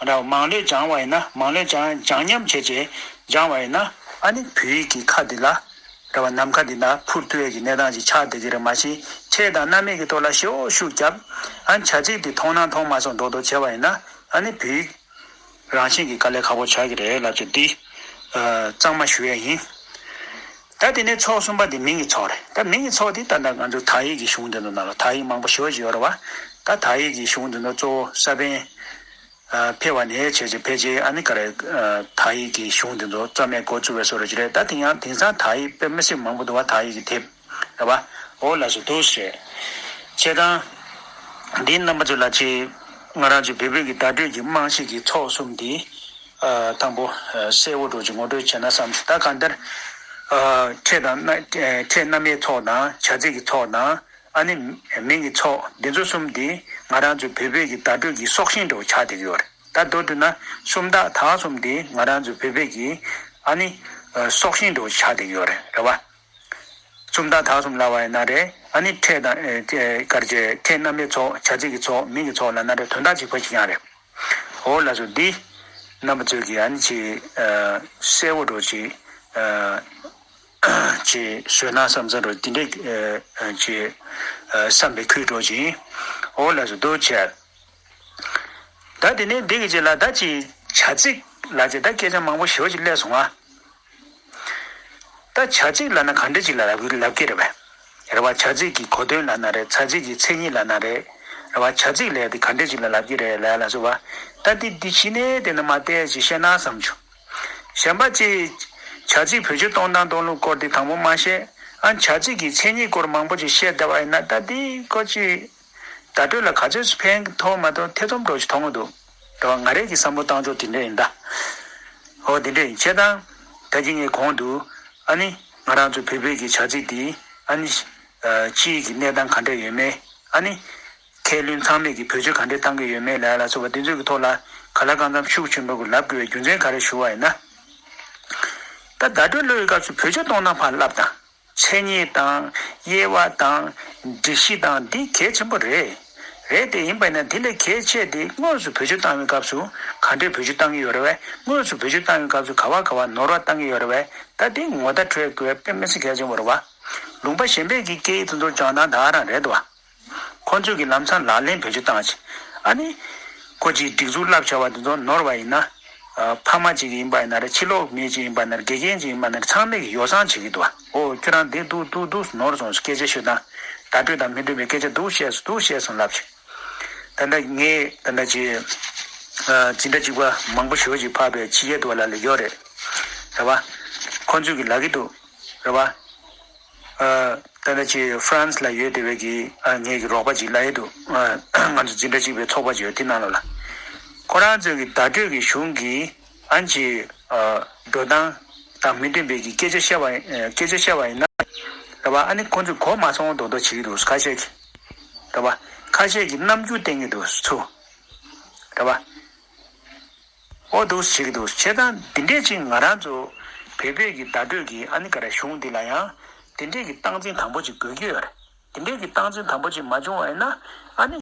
ར་མང་ལོས་སྦྱང་བ་ཡིན་ན་མང་ལོས་སྦྱང་སྦྱང་མཉམ་བྱས་བྱས་སྦྱང་བ་ཡིན་ན། ཨ་ནི་བོད་ཡིག་གི་ཁ་འདི་ལ་ར་བ་ནམ་མཁའ་འདི་ན་འཕུར་ཐུབ་ཡས་ཀྱི་གནས་སྟངས་ཅིག་ཆགས་བསྡད་ཀྱི་རེད། མ་གཞི་ཕྲད་དང་རྣམ་དབྱེ་གི་ཐོག་ལ་ཞེ་པོ་ཤུགས་བརྒྱབ། ཨ་ནི་བྱ་ཚིག་འདི་མཐོང་སྣང་མཐོང་མ་སོང་མདོག་མདོག་བྱས་པ་ཡིན་ན། ཨ་ནི་བོད་ཡིག་རང་བཞིན་གྱིས་དཀའ་ལས་ཁག་པོ་ཆགས་ཀྱི་རེད་ལབ་ཅིག་འདི་གཙང་མ་ཞུ་ཡས་ཡིན། ད་དེ་ནས་ཚོགས་གསུམ་པ་དེ་མིང་གི་ཚོགས་རེད། ད་མིང་གི་ཚོགས་དེ་ད་ལྟ་ང་ཚོ་དག་ཡིག་གི་གཞུང་དེ་ཚོ་ནང་ལ་དག་ཡིག་མང་པོ་ཞེ་པོ་ཅིག་ཡོད་རེད་བ། ད་དག་ཡིག་གི་གཞུང་དེ་ཚོ་གཙོ་བོ་ས་པཎ་ཕེབས་པ་ནས་བྱས་བྱས་ཕལ་ཆེར་ཨ་ནི་ག་རེ། དག་ཡིག་གི་གཞུང་དེ་ཚོ་རྩ་མེད་འགོ་བཙུགས་པའི་བཟོ་འདྲ་ཅིག་རེད། ད་དེ་ཡང་དེང་སང་དག་ཡིག་དཔེ་མི་སྲིད་མང་པོ་འདུག་བ། དག་ཡིག་གི་དེབ་རེད་བ། འོ་ལགས་སོ། འདུག་སེ་རེད། བྱས་ཙང་འདི་རྣམ་པ་ཚོ་ལ་ཅིག་ང་རང་ཚོའི་བོད་བོད་ཀྱི་བརྡ་སྤྲོད་ཀྱི་རྨང་གཞི་གི་ཚོགས་གསུམ་འདི་དང་པོ་གསལ་བོ་འདྲ་ཅིག་ངོ་སྤྲོད་བྱས་ན་བསམ་སོང་། ད་གང་ལྟར་ཕྲད་དང་ཕྲད་རྣམ་དབྱེ་ཚོགས་དང་བྱ་ཚིག་གི་ཚོགས་དང་། ཨ་ནི་མིང་གི་ཚོགས་འདི་ཚོ་གསུམ་འདི་ང་རང་ཚོའི་བོད་བོད་ཀྱི་བརྡ་སྤྲོད་ཀྱི་སྲོག་ཤིང་འདྲ་བོ་ཆགས་བསྡད་ཀྱི་ཡོད་རེད། ད་མདོར་བསྡུས་ན་སུམ་རྟགས་དག་གསུམ་འདི་ང་རང་ཚོའི་བོད་བོད་ཀྱི་ཨ་ནི་སྲོག་ཤིང་འདྲ་བོ་ཆགས་བསྡད་ཀྱི་ཡོད་རེད། རེད་བ། སུམ་རྟགས་དག་གསུམ་ལབ་པ་ཡིན་ན་རེད། ཨ་ནི་ཕྲད་དང་ཨེ་ཨེ་ག་རེ་བྱས། ཕྲད་རྣམ་དབྱེ་ཚོགས། བྱ་ཚིག་གི་ཚོགས། མིང་གི་ཚོགས་ལབ་ན་རེད། དོན་དག་གཅིག་པ་ཞིག་ཀྱང་རེད། འོ་ལགས་སོ། འདི་རྣམ་པ་ཚོས་ཀྱིས་ཨ་ནི་ཅིག་ཨ་གསལ་བོ་འདྲ་ཅིག་ཨ་ཅིག་བཟོས་ན་བསམ་བསམ་འདྲ་འདི་འདྲས་ཨ་ཅིག་ཨ་བསམ་པའི་ཁུལ་འདྲ་ཅིག་འོ་ལགས་སོ། འདུག་བྱས། ད་དེ་ནས་འདི་གི་རྗེས་ལ་ད་ཅིག་བྱ་ཚིག་ལབ་བྱས་ད་སྐད་ཆ་མང་པོ་ཞེ་པོ་ཅིག་སླེབས་སོང་ང་། ད་བྱ་ཚིག་ལབ་ན་ག་འདྲ་ཅིག་ལ་ལབ་ཀྱི་ལབ་ཀྱི་རེད་པས། རེད་བ། བྱ་ཚིག་གི་གོ་དོན་ལབ་ན་རེད། བྱ་ཚིག་གི་མཚན་ཉིད་ལབ་ན་རེད། རེད་བ། བྱ་ཚིག་ལབ་དེ་ག་འདྲ་ཅིག་ལ་ལབ་ཀྱི་རེད་ལབ་ལ་སོགས་པ། ད་འདི་འདི་ཕྱི་ནས་དེ་ནས་མ་བལྟས་ཅིག་བཤད་ན་བསམ་བྱུང་། གཞན་པ་ཅིག་བྱ་ཚིག་བེད་སྤྱོད་གཏོང་སྟངས་གཏོང་ལུགས་སྐོར་དེ་དང་པོ་མ་བཤད། ཨ་བྱ་ཚིག་གི་མཚན་ཉིད་སྐོར་མང་པོ་ཅིག་བཤད་བསྡད་པ་ཡིན་ན། ད་འདི་ཀོ་ཅིག་བརྡ་སྤྲོད་ལ་ག་ཚོད་ཕན་ཐོགས་མ་ཐོགས་ཐེ་ཚོམ་འདྲ་ཞིག་མཐོང་གི་འདུག་རེད་བ། ང་རང་གི་བསམ་བློ་བཏང་ཕྱོགས་དེ་འདྲ་ཡིན་ད། འོ་དེ་འདྲ་ཡིན། བྱས་ཙང་ད་གིན་ངས་གོང་དུ་ཨ་ནི་ང་རང་ཚོ་བོད་བོད་ཀྱི་བྱ་ཚིག་འདི་ཨ་ནི་ཨ་སྤྱིའི་གི་གནས་སྟངས་ག་འདྲ་ཡོད་མེད། ཨ་ནི་མཁས་བླུན་ཚང་མས་ཀྱི་བེད་སྤྱོད་ག་འདྲ་བཏང་གི་ཡོད་མེད་ལ་ལ་སོགས་པ་དེ་ཚོའི་གི་ཐོག་ལ་ག་ལ་གང་འཚམ་ཤུགས་ཆེན་པོ་གི་ལབ་དགོས་པའི་རྒྱུ་མཚན་ག་རེ་ཞུ་བ་ཡིན་ན། ད་བརྡ་སྤྲོད་ཀློག་པའི་སྐབས་སུ་བེད་སྤྱོད་གཏོང་སྟངས་ཕར་བསླབ་དང་། མཚན་ཉིད་དང་། དབྱེ་བ་དང་། སྒྲིག་གཞི་དང་། འདི་གལ་ཆེན་པོ་རེད། རེད་དེ། ཡིན་པ་ཡིན་ན་འདི་ལས་གལ་ཆེ་དེ་དངོས་སུ་བེད་སྤྱོད་བཏང་བའི་སྐབས་སུ་ག་འདྲས་བེད་སྤྱོད་བཏང་གི་ཡོད་རེད་པས། དངོས་སུ་བེད་སྤྱོད་བཏང་བའི་སྐབས་སུ་ག་བ་ག་བ་ནོར་བ་བཏང་གི་ཡོད་རེད་པས། ད་འདི་ངོ་བརྡ་འཕྲོད་དགོས་དཔེ་མི་སྲིད་གལ་ཆེན་པོ་རེད་བ། ལུང་པ་གཞན་པས་ཀྱི་སྐད་ཡིག་དེ་ཚོ་སྦྱང་སྟངས་ད་ག་རང་རེད་དོ། ཁོང་ཚོས་ཀྱི་ལམ་སང་ལག་ལེན་བེད་སྤྱོད་བཏང་ཅིག་ཨ་ནི། ཁོ་ཅིག་སྒྲིག་འཛུགས་བསླབ་བྱ་བ་དེ་ཚོ་ནོར་བ་ཡིན་ན། ཨ་ཕ་མ་ཅིག་ཡིན་པ་ཡིན་ན་རེད། ཕྱི་ལོགས་མི་ཅིག་ཡིན་པ་ན་རེད། དགེ་རྒན་ཅིག་ཡིན་པ་ན་རེད། ཚང་མས་ཀྱི་ཡོ་བསྲང་བྱེད་ཀྱི་འདུག་ཨོ་ཁྱོད་རང་འདི་འདུག་འདུག་འདུག་ནོར་སོང་། སྐད་ཆ་ཤོད་དང་། བརྡ་སྤྲོད་དང་མི་མཐུན་པའི་སྐད་ཆ་འདུག་བཤད་སོང་། འདུག་བཤད་སོང་ལབ་ཅིག་ད་ལྟ་ངས་ད་ལྟ་ཅིག་ཨ་འཛིན་གྲྭ་གཅིག་པ་མང་པོ་ཞེ་པོ་ཅིག་ཕར་བའི་ཕྱི་རྒྱལ་དུ་བ་ལ་ལ་ཡོད་རེད། རེད་བ། ཁོང་ཚོས་ཀྱི་ལབ་ཀྱི་འདུག་རེད་བ། ཨ་ད་ལྟ་ཅིག་ཧྥ་རན་སི་ལ་ཡོད་བསྡད་པའི་གི་ཨ་ངེད་ཀྱི་རོགས་པ་ཅིག་ལབ་ཡོད་འདུག་ཨ་ང་ཚོ་འཛིན་གྲྭ་གཅིག་པའི་ཚོགས་པ་ཅིག་ཡོད་དེ་ནང་ལོགས་ལ། ཁོ་རང་ཚོས་ཀྱི་བརྡ་སྤྲོད་ཀྱི་གཞུང་གི་ཨ་ཅིག་ཨ་འགྲོ་སྟངས་དང་མི་མཐུན་པའི་གི་སྐད་ཆ་བཤད་པ་ཡིན། སྐད་ཆ་བཤད་པ་ཡིན་ན། རེད་བ། ཨ་ནི་ཁོང་ཚོས་གོ་མ་སོང་མདོག་མདོག་བྱེད་ཀྱི་འདུག་ཁ་ཤས་ཀྱིས། རེད་བ། ཁ་ཤས་ཀྱིས་རྣམ་འགྱུར་བསྟན་གྱི་འདུག་ཚུར། རེད་བ། ཨོ་འདུག་བྱེད་ཀྱི་འདུག་བྱས་ཙང་འདི་འདྲས་ཅིག་ང་རང་ཚོ་བོད་བོད་ཀྱི་བརྡ་སྤྲོད་ཀྱི་ཨ་ནི་ག་རེ་གཞུང་འདི་ལ་ཡང་དེ་འདྲས་ཀྱི་སྟངས་འཛིན་དང་པོ་ཅིག་དགོས་ཀྱི་ཡོད་རེད། དེ་འདྲས་ཀྱི་སྟངས་འཛིན་དང་པོ་ཅིག་མ་བྱུང་བ་ཡིན་ན་ཨ་ནི་